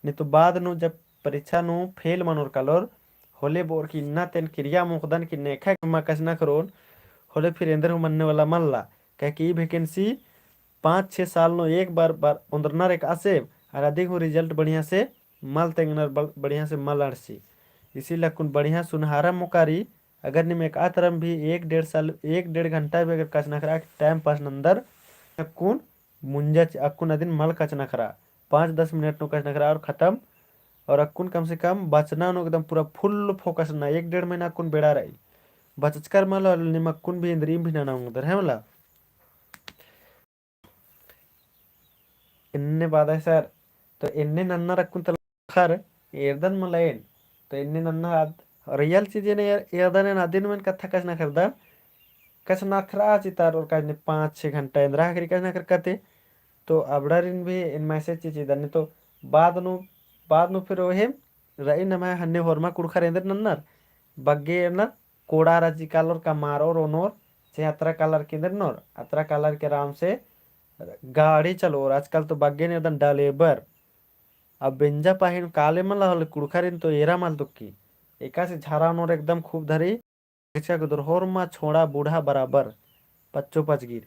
नी तो बाद नू जब परीक्षा नू फेल मनोर कालोर, होले बोर की इन्ना तेन किरिया मोखदन कि नेखा मा कछनखरोन, होले फिर एन्देर हूँ मन्ने वाला मल्ला। काहे कि ई vacancy पाँच छः साल नू एक बार, बार ओन्द्रनर एकासे, और अदिक हूँ result बढ़िया से मल तेंगनर, बल-, बढ़िया से मल अंड़सी। इसीलिए अक्कुन बढ़िया सुनहरा मोका रई, अगर नीम एकातरम भी एक डेढ़ साल, एक डेढ़ घंटा भी अगर कछनखरआ के time pass नंदर, अक्कुन मुंजा च-, अक्कुन अदिन मल कछनखरआ, पाँच दस मिनट नू कछनखरआ और खतम। और अक्कुन कम से कम बचना नू एकदम पूरा full focus ना, एक डेढ़ महीना अक्कुन बेड़ा रई। बचचकर मल, नीम अक्कुन भी एन्देरिम भी नना ओंगदर, है मला? एन्ने बादय सर, तो एन्ने नन्नर अक्कुन तल खर एरदन मला एन, तो एन्ने नन्नर आद real चीज एन एर-, एरदन एन अदिन मेन कत्था कछनखरदन, कछनखरआ चितार और काजने पाँच छः घंटा एन्दरा हकरी कछनखरकते, तो अबड़ारिन भी एन message चिचिदन, तो बाद नू, बाद नू फिर ओहेम रई नम्है हन्ने होरमा कुँड़ुख़र एन्देर नन्नर, बग्गे एरनर, कोड़ार अजी कालोर का मारोर ओनोर, चाहे अतरा कालर के एन्देर नोर, अतरा कालर के आराम से गाड़ी चलोर, आजकल तो बग्गे ने एकदम डलेबर। अब बेंजा पाहिन काले मला होले कुँड़ुख़रिन तो एरा मल दुक्की। एकासे झरा ओनोर एकदम खूब धरी, इच्छा कुदर होरमा छोड़ा बूढ़ा बराबर, पच्चो पचगिर।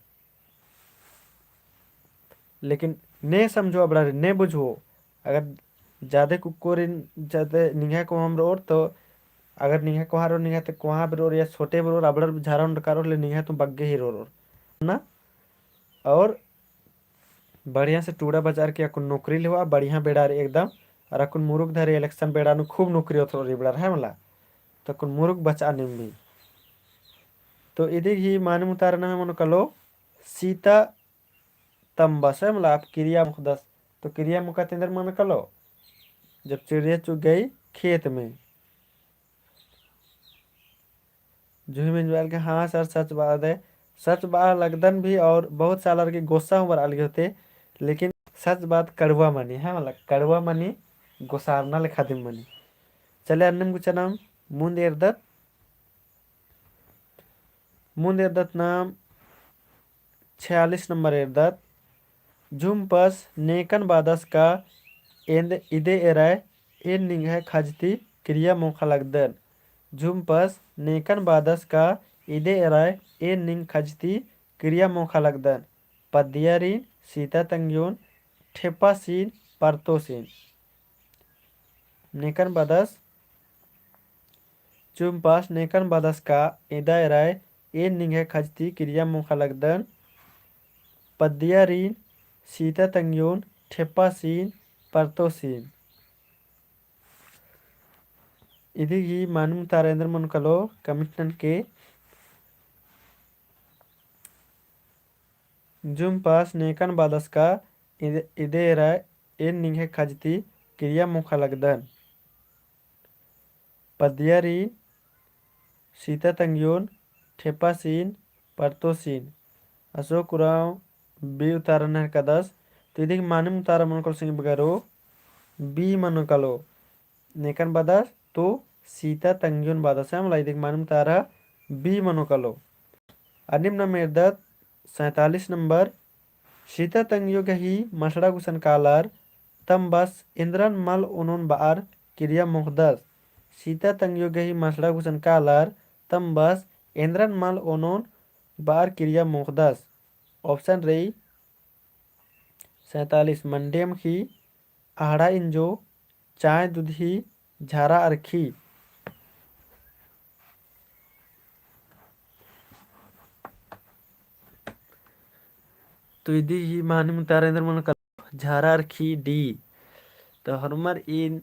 लेकिन ने समझो अबड़ारिन, ने बुझो, अगर जादे कुक्कोरिन, जादे निंग्है कोहाम रओर, तो अगर निंग्है कोहा रओर, निंग्है ते कोहा बेरोर या छोटे बेरोर, अबड़ार झारा ओन्डकारोर ले निंग्है तो बग्गे ही रोरोर। ना? और बढ़िया से टूड़ा बजार के अक्कुन नौकरी लेवा, बढ़िया बेड़ा रई एकदम। और अक्कुन मुरुख धरे election बेड़ा नू खूब नौकरी ओथरो रई बेड़ा रहे मला। तो अक्कुन मुरुख बचा निम भी। तो इदी ही माने मुतारा नम्है मनो कालो सीता तम्बस है, मतलब आप किरिया मुखदस। तो किरिया मुखा तेंदर मनो कालो, जब चिड़िया चुग गई खेत में। जूही मेंजवाल के, हाँ सर, सच बात है। सच बात लगदन भी और बहुत सालर के गोस्सा हूँ बरआ लगी होते, लेकिन सच बात कड़वा मनी, हाँ, मतलब कड़वा मनी, गोसारना लेखा दिम मनी। चले अन्नेम गुचा नाम मुन्द एरदत, मुन्द एरदत नाम छियालीस नंबर एरदत। झुम्पस नेकन बादस का एन्द इदे एराय एन निंग्है खजती किरिया मोखा लगदन। झुम्पस नेकन बादस का इदे एराय एन निंग्है खजती किरिया मोखा लगदन। पद्दियारिन, सीता तंग्योन, ठेपासिन, परतोसिन। नेकन बादस, झुम्पस नेकन बादस का इदे एराय एन निंग्है खजती किरिया मोखा लगदन। पद्दियारिन, सीता तंग्योन, ठेपासिन, परतोसिन। इदी ही माने मुतारा एन्देर मनो कालो comment ननके। जुम्पास नेकन बादस का इद-, इदे एरा एन निंग्है खजती किरिया मोख़ा लगदन। पद्दियारी सीता तंग्योन ठेपासिन परतोसिन। अशोक उराँव बी उतारा ननर कादस। तो इदिक मानिम उतारा मनो कालो संगी बगरो, बी मनो कालो। नेकन बादस तो सीता तंग्योन बादस है मला, इदिक मानिम उतारा बी मनो कालो। अन्नेम नाम एरदत सैंतालीस नंबर। सीता तंग्यो गही मसड़ा गुसन कालर तम्बस एन्द्रन मल ओनोन बअर किरिया मोख़दस। सीता तंग्यो गही मसड़ा गुसन कालर तम्बस एन्द्रन मल ओनोन बअर किरिया मोख़दस। Option रई सैंतालीस, मंडी अमख़ी, अहड़ा इंजो, चाय दुधही, झरा अरखी। तो इदी ही मानिम उतारा एन्द्र मनो कालो, झरा अरखी, D। तो होरमर इन,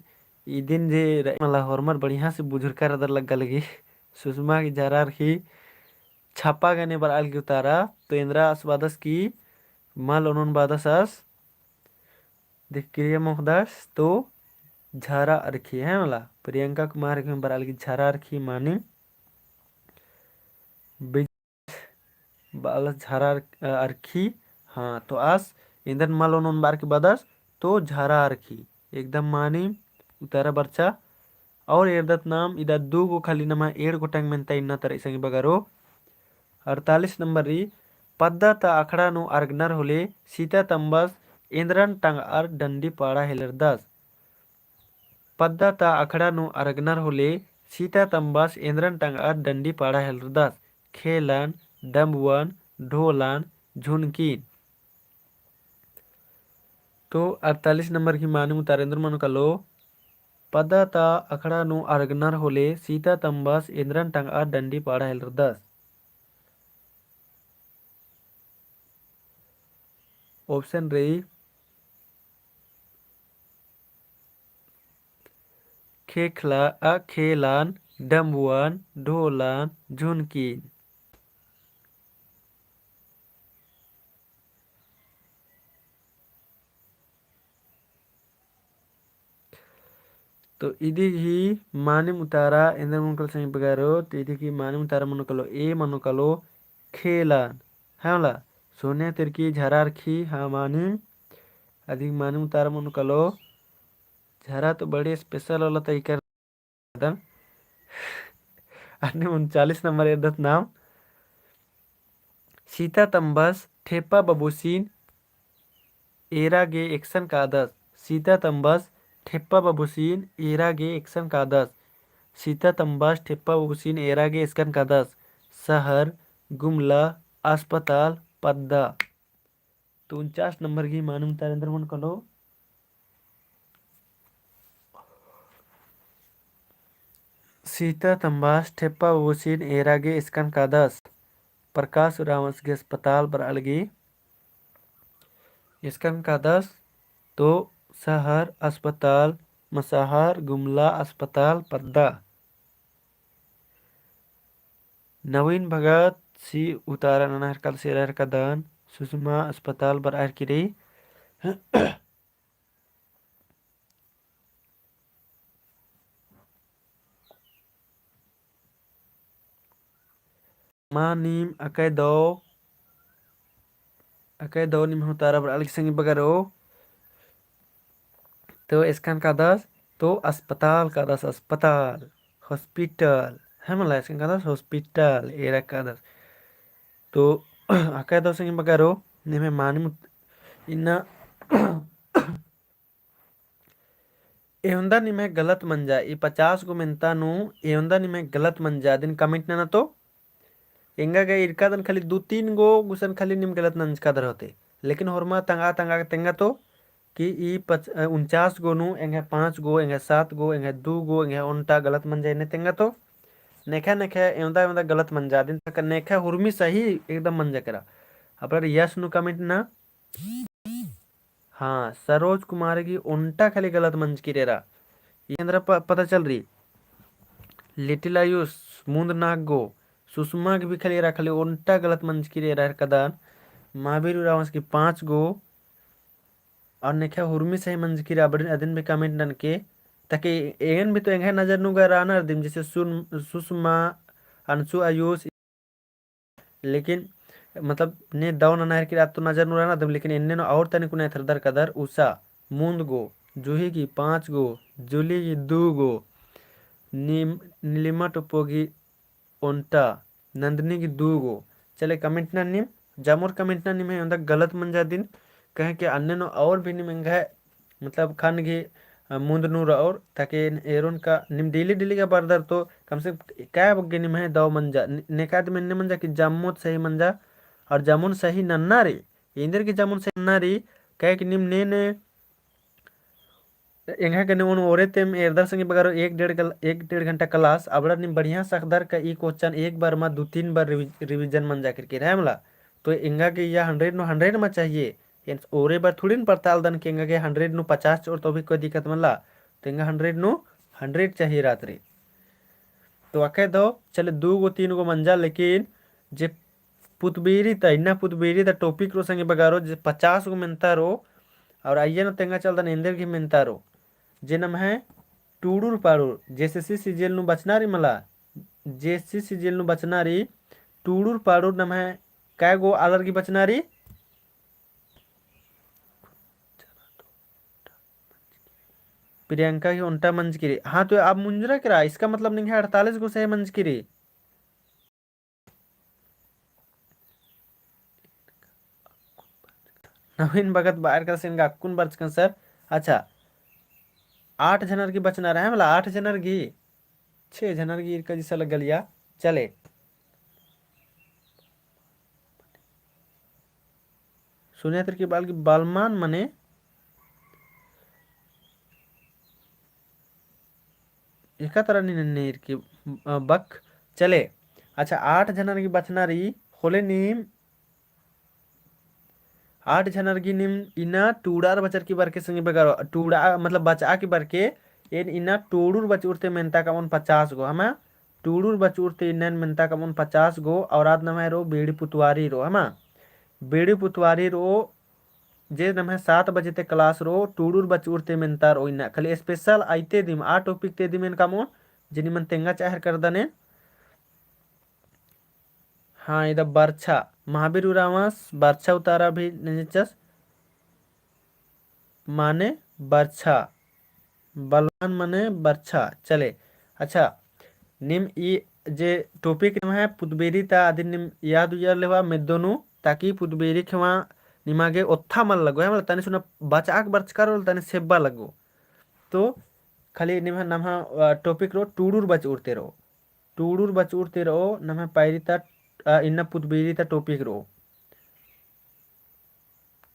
इदिन जे रई मला होरमर बढ़िया से बुझुरका रअदर लग्गा लगी। सुषमा की झरा अरखी छपा गने बरआ लगी उतारा, तो एन्द्रा आस बादस की मल ओनोन बादस आस, देख किरिया मोख़दस तो झरा अरखी है मला। प्रियंका कुमारी गही बरआ लगी झरा अरखी मानिम। बिज-, बालस झरा अर-, अरखी, हाँ, तो आस एन्द्रन मल ओनोन बअर की बादस तो झरा अरखी। एकदम मानिम उतारा बरचा। और एरदत नाम, इदा दू गो खाली नमा एंड़ गोटंग मेन्ता इन्ना तरा संगी बगरो। अड़तालीस नंबर रई, पद्दा ता अखड़ा नू अरगनर होले सीता तम्बस एन्द्रन टंगअर डंडी पाड़ा हेलरदस। पद्दा ता अखड़ा नू अरगनर होले सीता तम्बस एन्द्रन टंगअर डंडी पाड़ा हेलरदस। खेलन, डम्बुअन, ढोलन, झुनकिन। तो अड़तालीस नंबर की मानिम उतारा एन्द्र मनो कालो, पद्दा ता अखड़ा नू अरगनर होले सीता तम्बस एन्द्रन टंगअर डंडी पाड़ा हेलरदस। Option रई खेखला, अ, खेलन, डम्बुअन, ढोलन, झुनकिन। तो इदी ही मानिम उतारा एन्द्र मनो कालो संगी बगरो, तो इदी ही मानिम उतारा मनो कालो, A मनो कालो, खेलन। हाँ मला, सोनिया तिर्की झरा अरखी, हाँ मानिम, अदी मानिम उतारा मनो कालो, झरा तो बड़े special वाला तरीका दन। अन्ने उनचालीस नंबर एरदत नाम। सीता तम्बस ठेप्पा बबुसिन एरा गे एकसन कादस। सीता तम्बस ठेप्पा बबुसिन एरा गे एकसन कादस। सीता तम्बस ठेप्पा बबुसिन एरा गे एकसन कादस। शहर, गुमला, अस्पताल, पद्दा। तो उनचास नंबर गही मानिम उतारा एन्द्र मनो कालो। सीता तम्बस ठेप्पा बबुसिन एरा गे एकसन कादस। प्रकाश उराँवस गही अस्पताल बरआ लगी एकसन कादस। तो शहर, अस्पताल, मसाहर, गुमला, अस्पताल, पद्दा। नवीन भगत सी उतारा ननर कादस, एरा कादन, सुषमा अस्पताल बरआ लगी रई। मानिम अकय दौ, अकय दौ निम्है उतारा बरआ लगी संगी बगरो। तो एकसन कादस, तो अस्पताल कादस, अस्पताल, hospital। है मला, एकसन कादस, hospital, एरा कादस। तो अकय दौ संगी बगरो, निम्है मानिम उत-, इन्ना एवंदा निम्है गलत मंजा, ई पचास गो मेन्ता नू एवंदा निम्है गलत मंजा, अदिन comment नना तो। एंगा गे ईरकादन खाली दू तीन गो गुसन खाली नीम गलत नंजकादर होते। लेकिन होरमा तंगआ तंगआ तेंगा तो कि ई पच-, अ, उनचास गो नू एंग्है पाँच गो, एंग्है सात गो, एंग्है दू गो, एंग्है ओन्टा गलत मंजा एन्ने तेंगा तो। नेखा नेखा एवंदा एवंदा गलत मंजा, अदिन तक नेखा हुरमी सही एकदम मंजा केरा। अबड़र yes नू comment ना। हाँ, सरोज कुमार गही ओन्टा खाली गलत मंजकी रई एरा। ई एन्दरा प-, पता चल रई। लिटिल आयुष, मुन्द नाग गो, सुषमा गही भी खाली एरा खाली ओन्टा गलत मंजकी रई एरा एरकादन। महावीर उराँवस की पाँच गो। और नेखा हुरमी सही मंजकी रई, अबड़िन अदिन भी comment ननके, ताकि एंगन भी तो एंग्है नजर नू गा रअनर दिम, जैसे सुन-, सुषमा, अंशु, आयुष, लेकिन मतलब ने दव नना हेरकी रई तो नजर नू रअनर दिम, लेकिन एन्ने नू और तनी कुना एथरदर कदर उषा, मुन्द गो, जूही की पाँच गो, जूली की दू गो, नीम-, नीलिमा टोप्पो की ओन्टा, नंदनी की दू गो। चले comment नन नीम, जामोर comment नन नीम है, ओन्दा गलत मंजा दिम, कहे कि अन्ने नू और भी नीम एंग्है, मतलब खन गही, अ, मुन्द नू रओर, ताकि एरोन का नीम daily daily का बरदर तो कम से कम काय बग्गे नीम है दव मंजा, ने-, नेका दिम एन्ने मंजा कि जामोत सही मंजा, और जामोन सही नन्ना रई, एन्देर की जामोन सही नन्ना रई, कहे कि नीम ने ने एंगा गने ओन ओरे तेम एरदर संगी बगरो एक डेढ़ गल-, एक डेढ़ घंटा class, अबड़ा नीम बढ़िया सखदर का ई question एक बार मा दू तीन बार रिवि-, revision मंजा केरकी रई मला। तो एंगा गे या hundred नू hundred मा चाहिए, एन ओरे बार थोड़ी न पड़ताल दन के एंगा गे hundred नू पचास चिओर तो भी कोई दिक्कत मला। तो एंगा hundred नू hundred चाहिए रअत रई। तो अक्कय दव, चले दू गो तीन गो मंजा, लेकिन जे पुतबेरी ता, इन्ना पुतबेरी ता topic रओ संगी बगरो, जे पचास गो मेन्ता रओ, और अइय्या नू तेंगा चलदन एन्देर गही मेन्ता रओ। जे नम्है टूड़ुर पाड़ुर, JSSC CGL नू बचना रई मला, JSSC CGL नू बचना रई, टूड़ुर पाड़ुर नम्है कै गो आलर गही बचना रई? प्रियंका गही ओन्टा मंजकी रई। हाँ, तो अब मुंजरा केरा, इसका मतलब निंग्है अड़तालीस गो सही मंजकी रई। नवीन भगत बअर का सिन गा अक्कुन बरचकन sir। अच्छा, आठ झनर गही बचना रई मला, आठ झनर गही, छे झनर गही इरका जिसा लगलिया। चले। सुनिया तर की बाल की बालमान मने एका तरा नी नन्ने इरकी, अ, बक। चले, अच्छा, आठ झनर गही बचना रई, होले नीम आठ झनर गही नीम इन्ना टूड़ार बचर की बरके संगी बगरो, टूड़ा, मतलब, बचआ की बरके, एन इन्ना टूड़ुर बचउर ती मेन्ता कमओन पचास गो, हमा? टूड़ुर बचउर ती इन्ना एन मेन्ता कमओन पचास गो, और आद नम्है रओ बेड़ी पुतवारी रओ, हमा? बेड़ी पुतवारी रओ, जे नम्है सात बजे ती class रओ, टूड़ुर बचउर ती मेन्ता रओ इन्ना। खाली special आइते दिम, आ topic ती दिम एन कमओन, जे निमन तेंगा चाहर करदन एन। हाँ, इदा बरछा, महावीर उराँवस बरछा उतारा भी नंजचस, माने बरछा, बलवान माने बरछा। चले, अच्छा, नीम ई जे topic नम्है पुतबेरी ता अदिन नीम याद उइयर लेवा मेद्दो नू, ताकि पुतबेरी खेवा निमा गे ओत्था मल लगो, है मतलब तनी सुना बचआक बरचका रओ, तनी सेब्बा लगो। तो खाली निम्है नम्है, अ, topic रओ, टूड़ुर बचउर ती रओ। टूड़ुर बचउर ती रओ, नम्है पैरी ता, अ, इन्ना पुतबेरी ता topic रओ।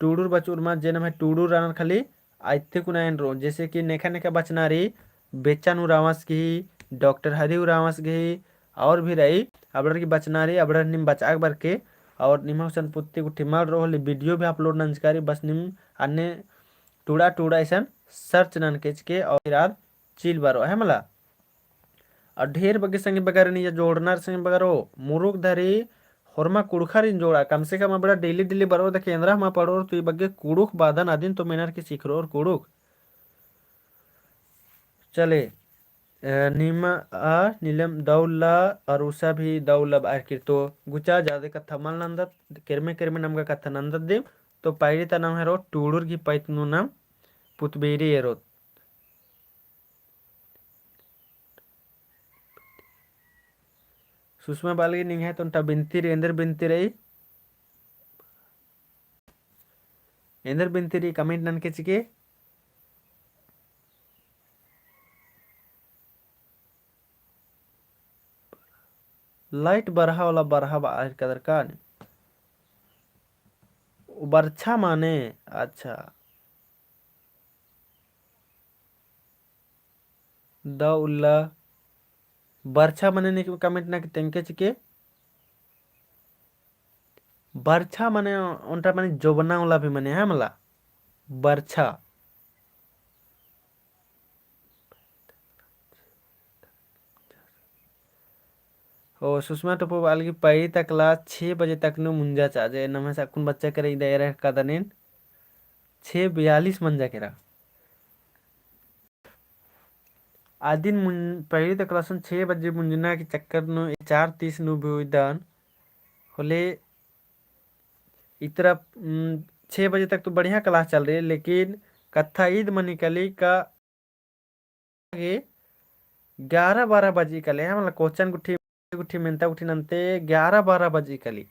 टूड़ुर बचउर मा जे नम्है टूड़ुर रअनर खाली आइते कुना एन रओ। जैसे कि नेखा नेखा बचना रई, बेचन उराँवस गही, डॉक्टर हरि उराँवस गही, और भी रई, अबड़र गही बचना रई, अबड़र नीम बचआक बरके, और निम्है हुसन पुत्ती गुट्ठी मल रओ, होले video भी upload नंजका रई, बस नीम अन्ने टूड़ा टूड़ा इसन search नन केचके और फिर आद चिल बरओ, है मला। और ढेर बग्गे संगी बगरो निया जोड़नर संगी बगरो, मुरुक धरी होरमा कुँड़ुख़रिन जोड़ा, कम से कम अबड़ा daily daily बरओ देखे एन्दरा हमा पड़ोर तो ई बग्गे कुँड़ुख़ बादन अदिन तो मेनर की सिखरओर कुँड़ुख़। चले, अ, नीम आ नीलम दव उल्ला और उषा भी दव उल्ला बअर किर तो गुचा जादे कत्था मल नन्दत, केरमे केरमे नमगा कत्था नन्दत दिम, तो पैरी ता नम्है रओ टूड़ुर गही पैत नू नाम पुतबेरी एरोत। सुषमा बालगी निंग्है तो ओन्टा बिनती रई, एन्देर बिनती रई, एन्देर बिनती रई comment नन केचके। Light बरहा वाला बरहा बअर कदर का नी? बरछा माने, अच्छा। दव उल्ला। बरछा मने नी comment नन के तेंगके चिके। बरछा मने ओन्टा मने जोबना उल्ला भी मने है मला। बरछा। ओ सुषमा टोप्पो बआलगी पैरी ता class छे बजे तक नू मुंजा चाजे, नम्है अक्कुन बच्चा केरा इदा एरा कादन एन, छे बयालीस मंजा केरा। आदिन मुन-, पैरी ता class नू छे बजे मुंजना की चक्कर नू ए चार तीस नू भी उइदन होले इतरा, उम, छे बजे तक तो बढ़िया class चल रही है, लेकिन कत्था ईद मनी कली का गे ग्यारह बारह बजी कले, हाँ, मतलब कोचन गुट्ठी, गुट्ठी मेंता गुट्ठी नन्ते ग्यारह बारह बजी कली।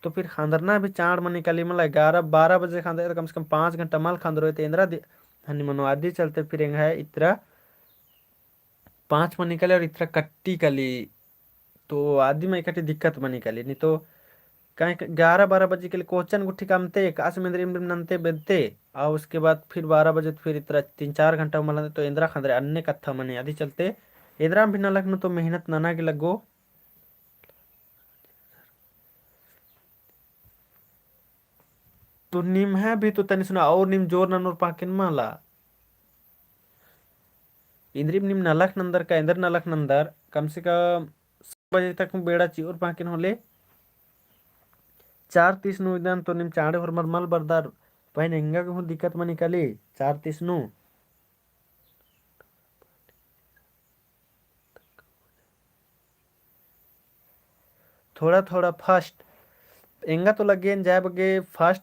तो फिर खंदरना भी चाँड़ मनी कली, मतलब ग्यारह बारह बजे खंदर, तो कम से कम पाँच घंटा मल खंदरो, तो एन्दरा दि-, हनी मनो आदि चलते फिर एंग्है इतरा पाँच मनी कली और इतरा कट्टी कली। तो आदि मा एकठी दिक्कत मनी कली, नी तो काहे कि ग्यारह बारह बजी कली कोचन गुट्ठी कमते, एकासे एन्दरिम नन्ते बेद्दते, और उसके बाद फिर बारह बजे तो फिर इतरा तीन चार घंटा मल नन्ते, तो एन्दरा खंदरे अन्ने कत्था मनी आदि चलते, एन्दरा भी नलख नू तो मेहनत नना गे लग्गो। तो निम्है भी तो तनी सुना और नीम जोर ननोर पाकेन मला। एन्दरिम नीम नलख नन्दर का एन्दर नलख नन्दर, कम से कम सात बजे तक हूँ बेड़ा चिओर पाकेन होले। चार तीस नू इदन तो नीम चाँड़े होरमर मल बरदर, पहले एंगा गे हूँ दिक्कत मनी कली, चार तीस नू। थोड़ा थोड़ा fast। एंगा तो लग्गे एन जाय बग्गे fast,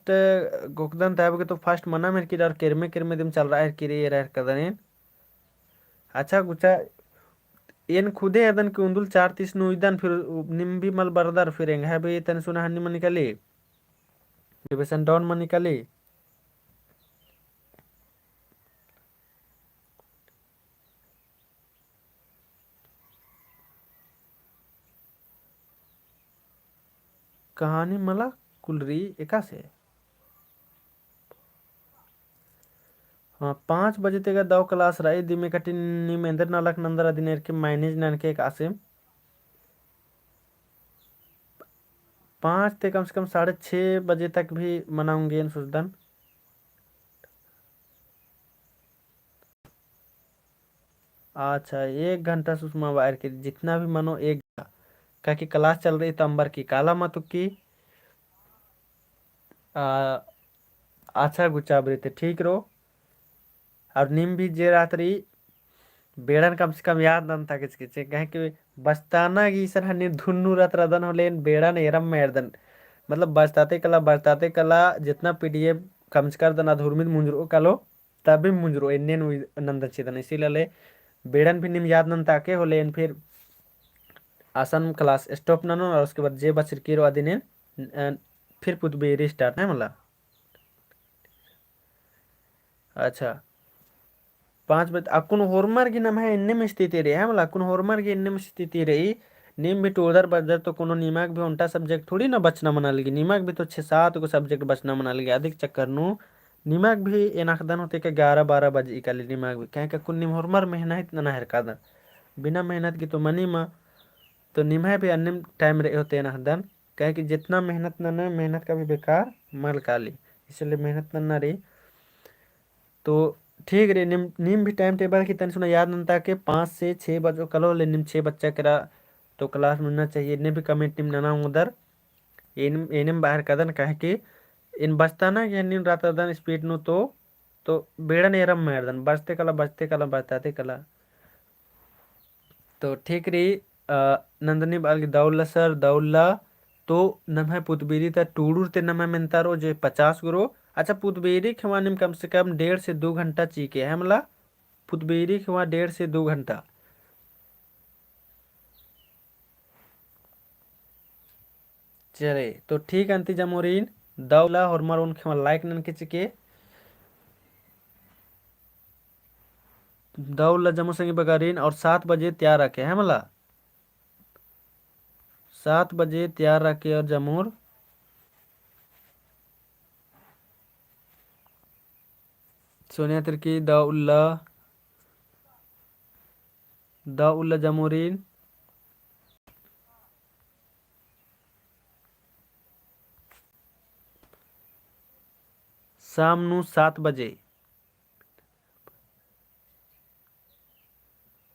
गोकदन ताय बग्गे तो fast मना मेर की डर केरमे केरमे दिम चल रहा है कि रे, ये रह कदन एन। अच्छा गुचा, एन खुदे अदन कि उन्दुल चार तीस नू इदन, फिर उ-, निम भी मल बरदर, फिर एंगा भी तनी सुना हन्नी मनी कली। Motivation down मनी कली। कहानी मला कुलरी एकासे। हाँ, पाँच बजे तेगा दव class रई, दिम एकठी नीम एन्दर नलख नन्दर अदिन एरके manage ननके एकासे। पाँच ते कम से कम साढ़े छः बजे तक भी मनाऊंगे एन सुसदन। अच्छा, एक घंटा सुषमा बायर के जितना भी मनो एक घंटा, काहे कि class चल रही तो अम्बर की काला मतुकी। आ, अच्छा गुचा बरे ते ठीक रओ। और नीम भी जे रहत रई, बेड़न कम से कम याद नन्ता केच केच, काहे कि बचताना गे इसन हन्नी धुन नू रहत रअदन होले एन बेड़न एरम मल एरदन। मतलब बचताते कला, बचताते कला जितना PDF कमचकर दन अधुरमित मुंजरो कलो, तब भी मुंजरो एन्ने नू नन्दन चिदन। इसीलिए बेड़न भी नीम याद नन्ता के होले एन फिर असन class stop ननोन और उसके बाद जे बचर की रओ अदिन एन, अ, फिर पुतबेरी start है मला। अच्छा, पाँच बजे अक्कुन होरमर गे नम्है एन्नेम स्थिति रई, है मला, अक्कुन होरमर गे एन्नेम स्थिति रई, नीम भी टूड़दर बचदर तो कोनो निमा गे भी ओन्टा subject थोड़ी ना बचना मना लगी, निमा गे भी तो छः सात गो subject बचना मना लगी, अदिक चक्कर नू निमा गे भी एन अख़दन होले का ग्यारह बारह बजी कली निमा गे भी, काहे कि अक्कुन नीम होरमर मेहनत नना हेरकादन, बिना मेहनत गे तो मनी मा, तो निम्है भी अन्नेम time रई होले एन अख़दन, काहे कि जितना मेहनत नना, मेहनत कभी बेकार मल काली, इसलिए मेहनत नन्ना रई। तो ठीक रई, नीम, नीम भी time table की तनी सुना याद नन्ता के पाँच से छः बजो कलो, ले नीम छः बच्चा केरा तो class में नन्ना चाहिए, एन्ने भी comment नीम नना ओंगदर, एन, एन्नेम बाहर कदन, काहे कि एन बचताना गे नीम रहता दन speed नू तो, तो बेड़न एरम मल एरदन, बचते कला, बचते कला, बचताते कला। तो ठीक रई, अ, नंदनी बआलगी दव उल्ला sir, दव उल्ला, तो नम्है पुतबेरी ता टूड़ुर ते नम्है मेन्ता रओ जे पचास गो रओ। अच्छा, पुतबेरी खेवा नीम कम से कम डेढ़ से दो घंटा चिके, है मला? पुतबेरी खेवा डेढ़ से दो घंटा। चले, तो ठीक अन्ती जमोरिन, दव उल्ला होरमर ओन खेवा like ननके चिके। दव उल्ला जमो संगी बगारिन और सात बजे तैयार रखे, है मला? सात बजे तैयार रखे और जमोर। सोनिया तिर्की दव उल्ला, दव उल्ला जमोरिन। शाम नू सात बजे।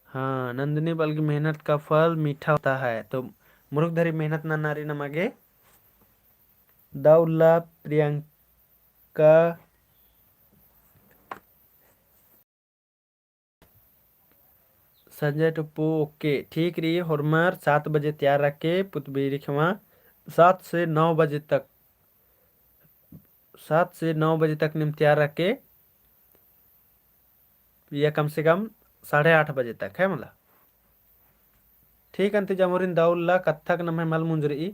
हाँ, नंदिनी बआलगी मेहनत का फल मीठा होता है। तो मुरुख धरी मेहनत नन्ना रई नमा गे। दव उल्ला प्रियंका संजय टुप्पू, OK, ठीक रई, होरमर सात बजे तैयार रखे, पुत बीरी खेमा, सात से नौ बजे तक, सात से नौ बजे तक नीम तैयार रखे, या कम से कम साढ़े आठ बजे तक, है मला। ठीक अन्ती जमोरिन दव उल्ला कत्थक नम्है मल मुंजरई,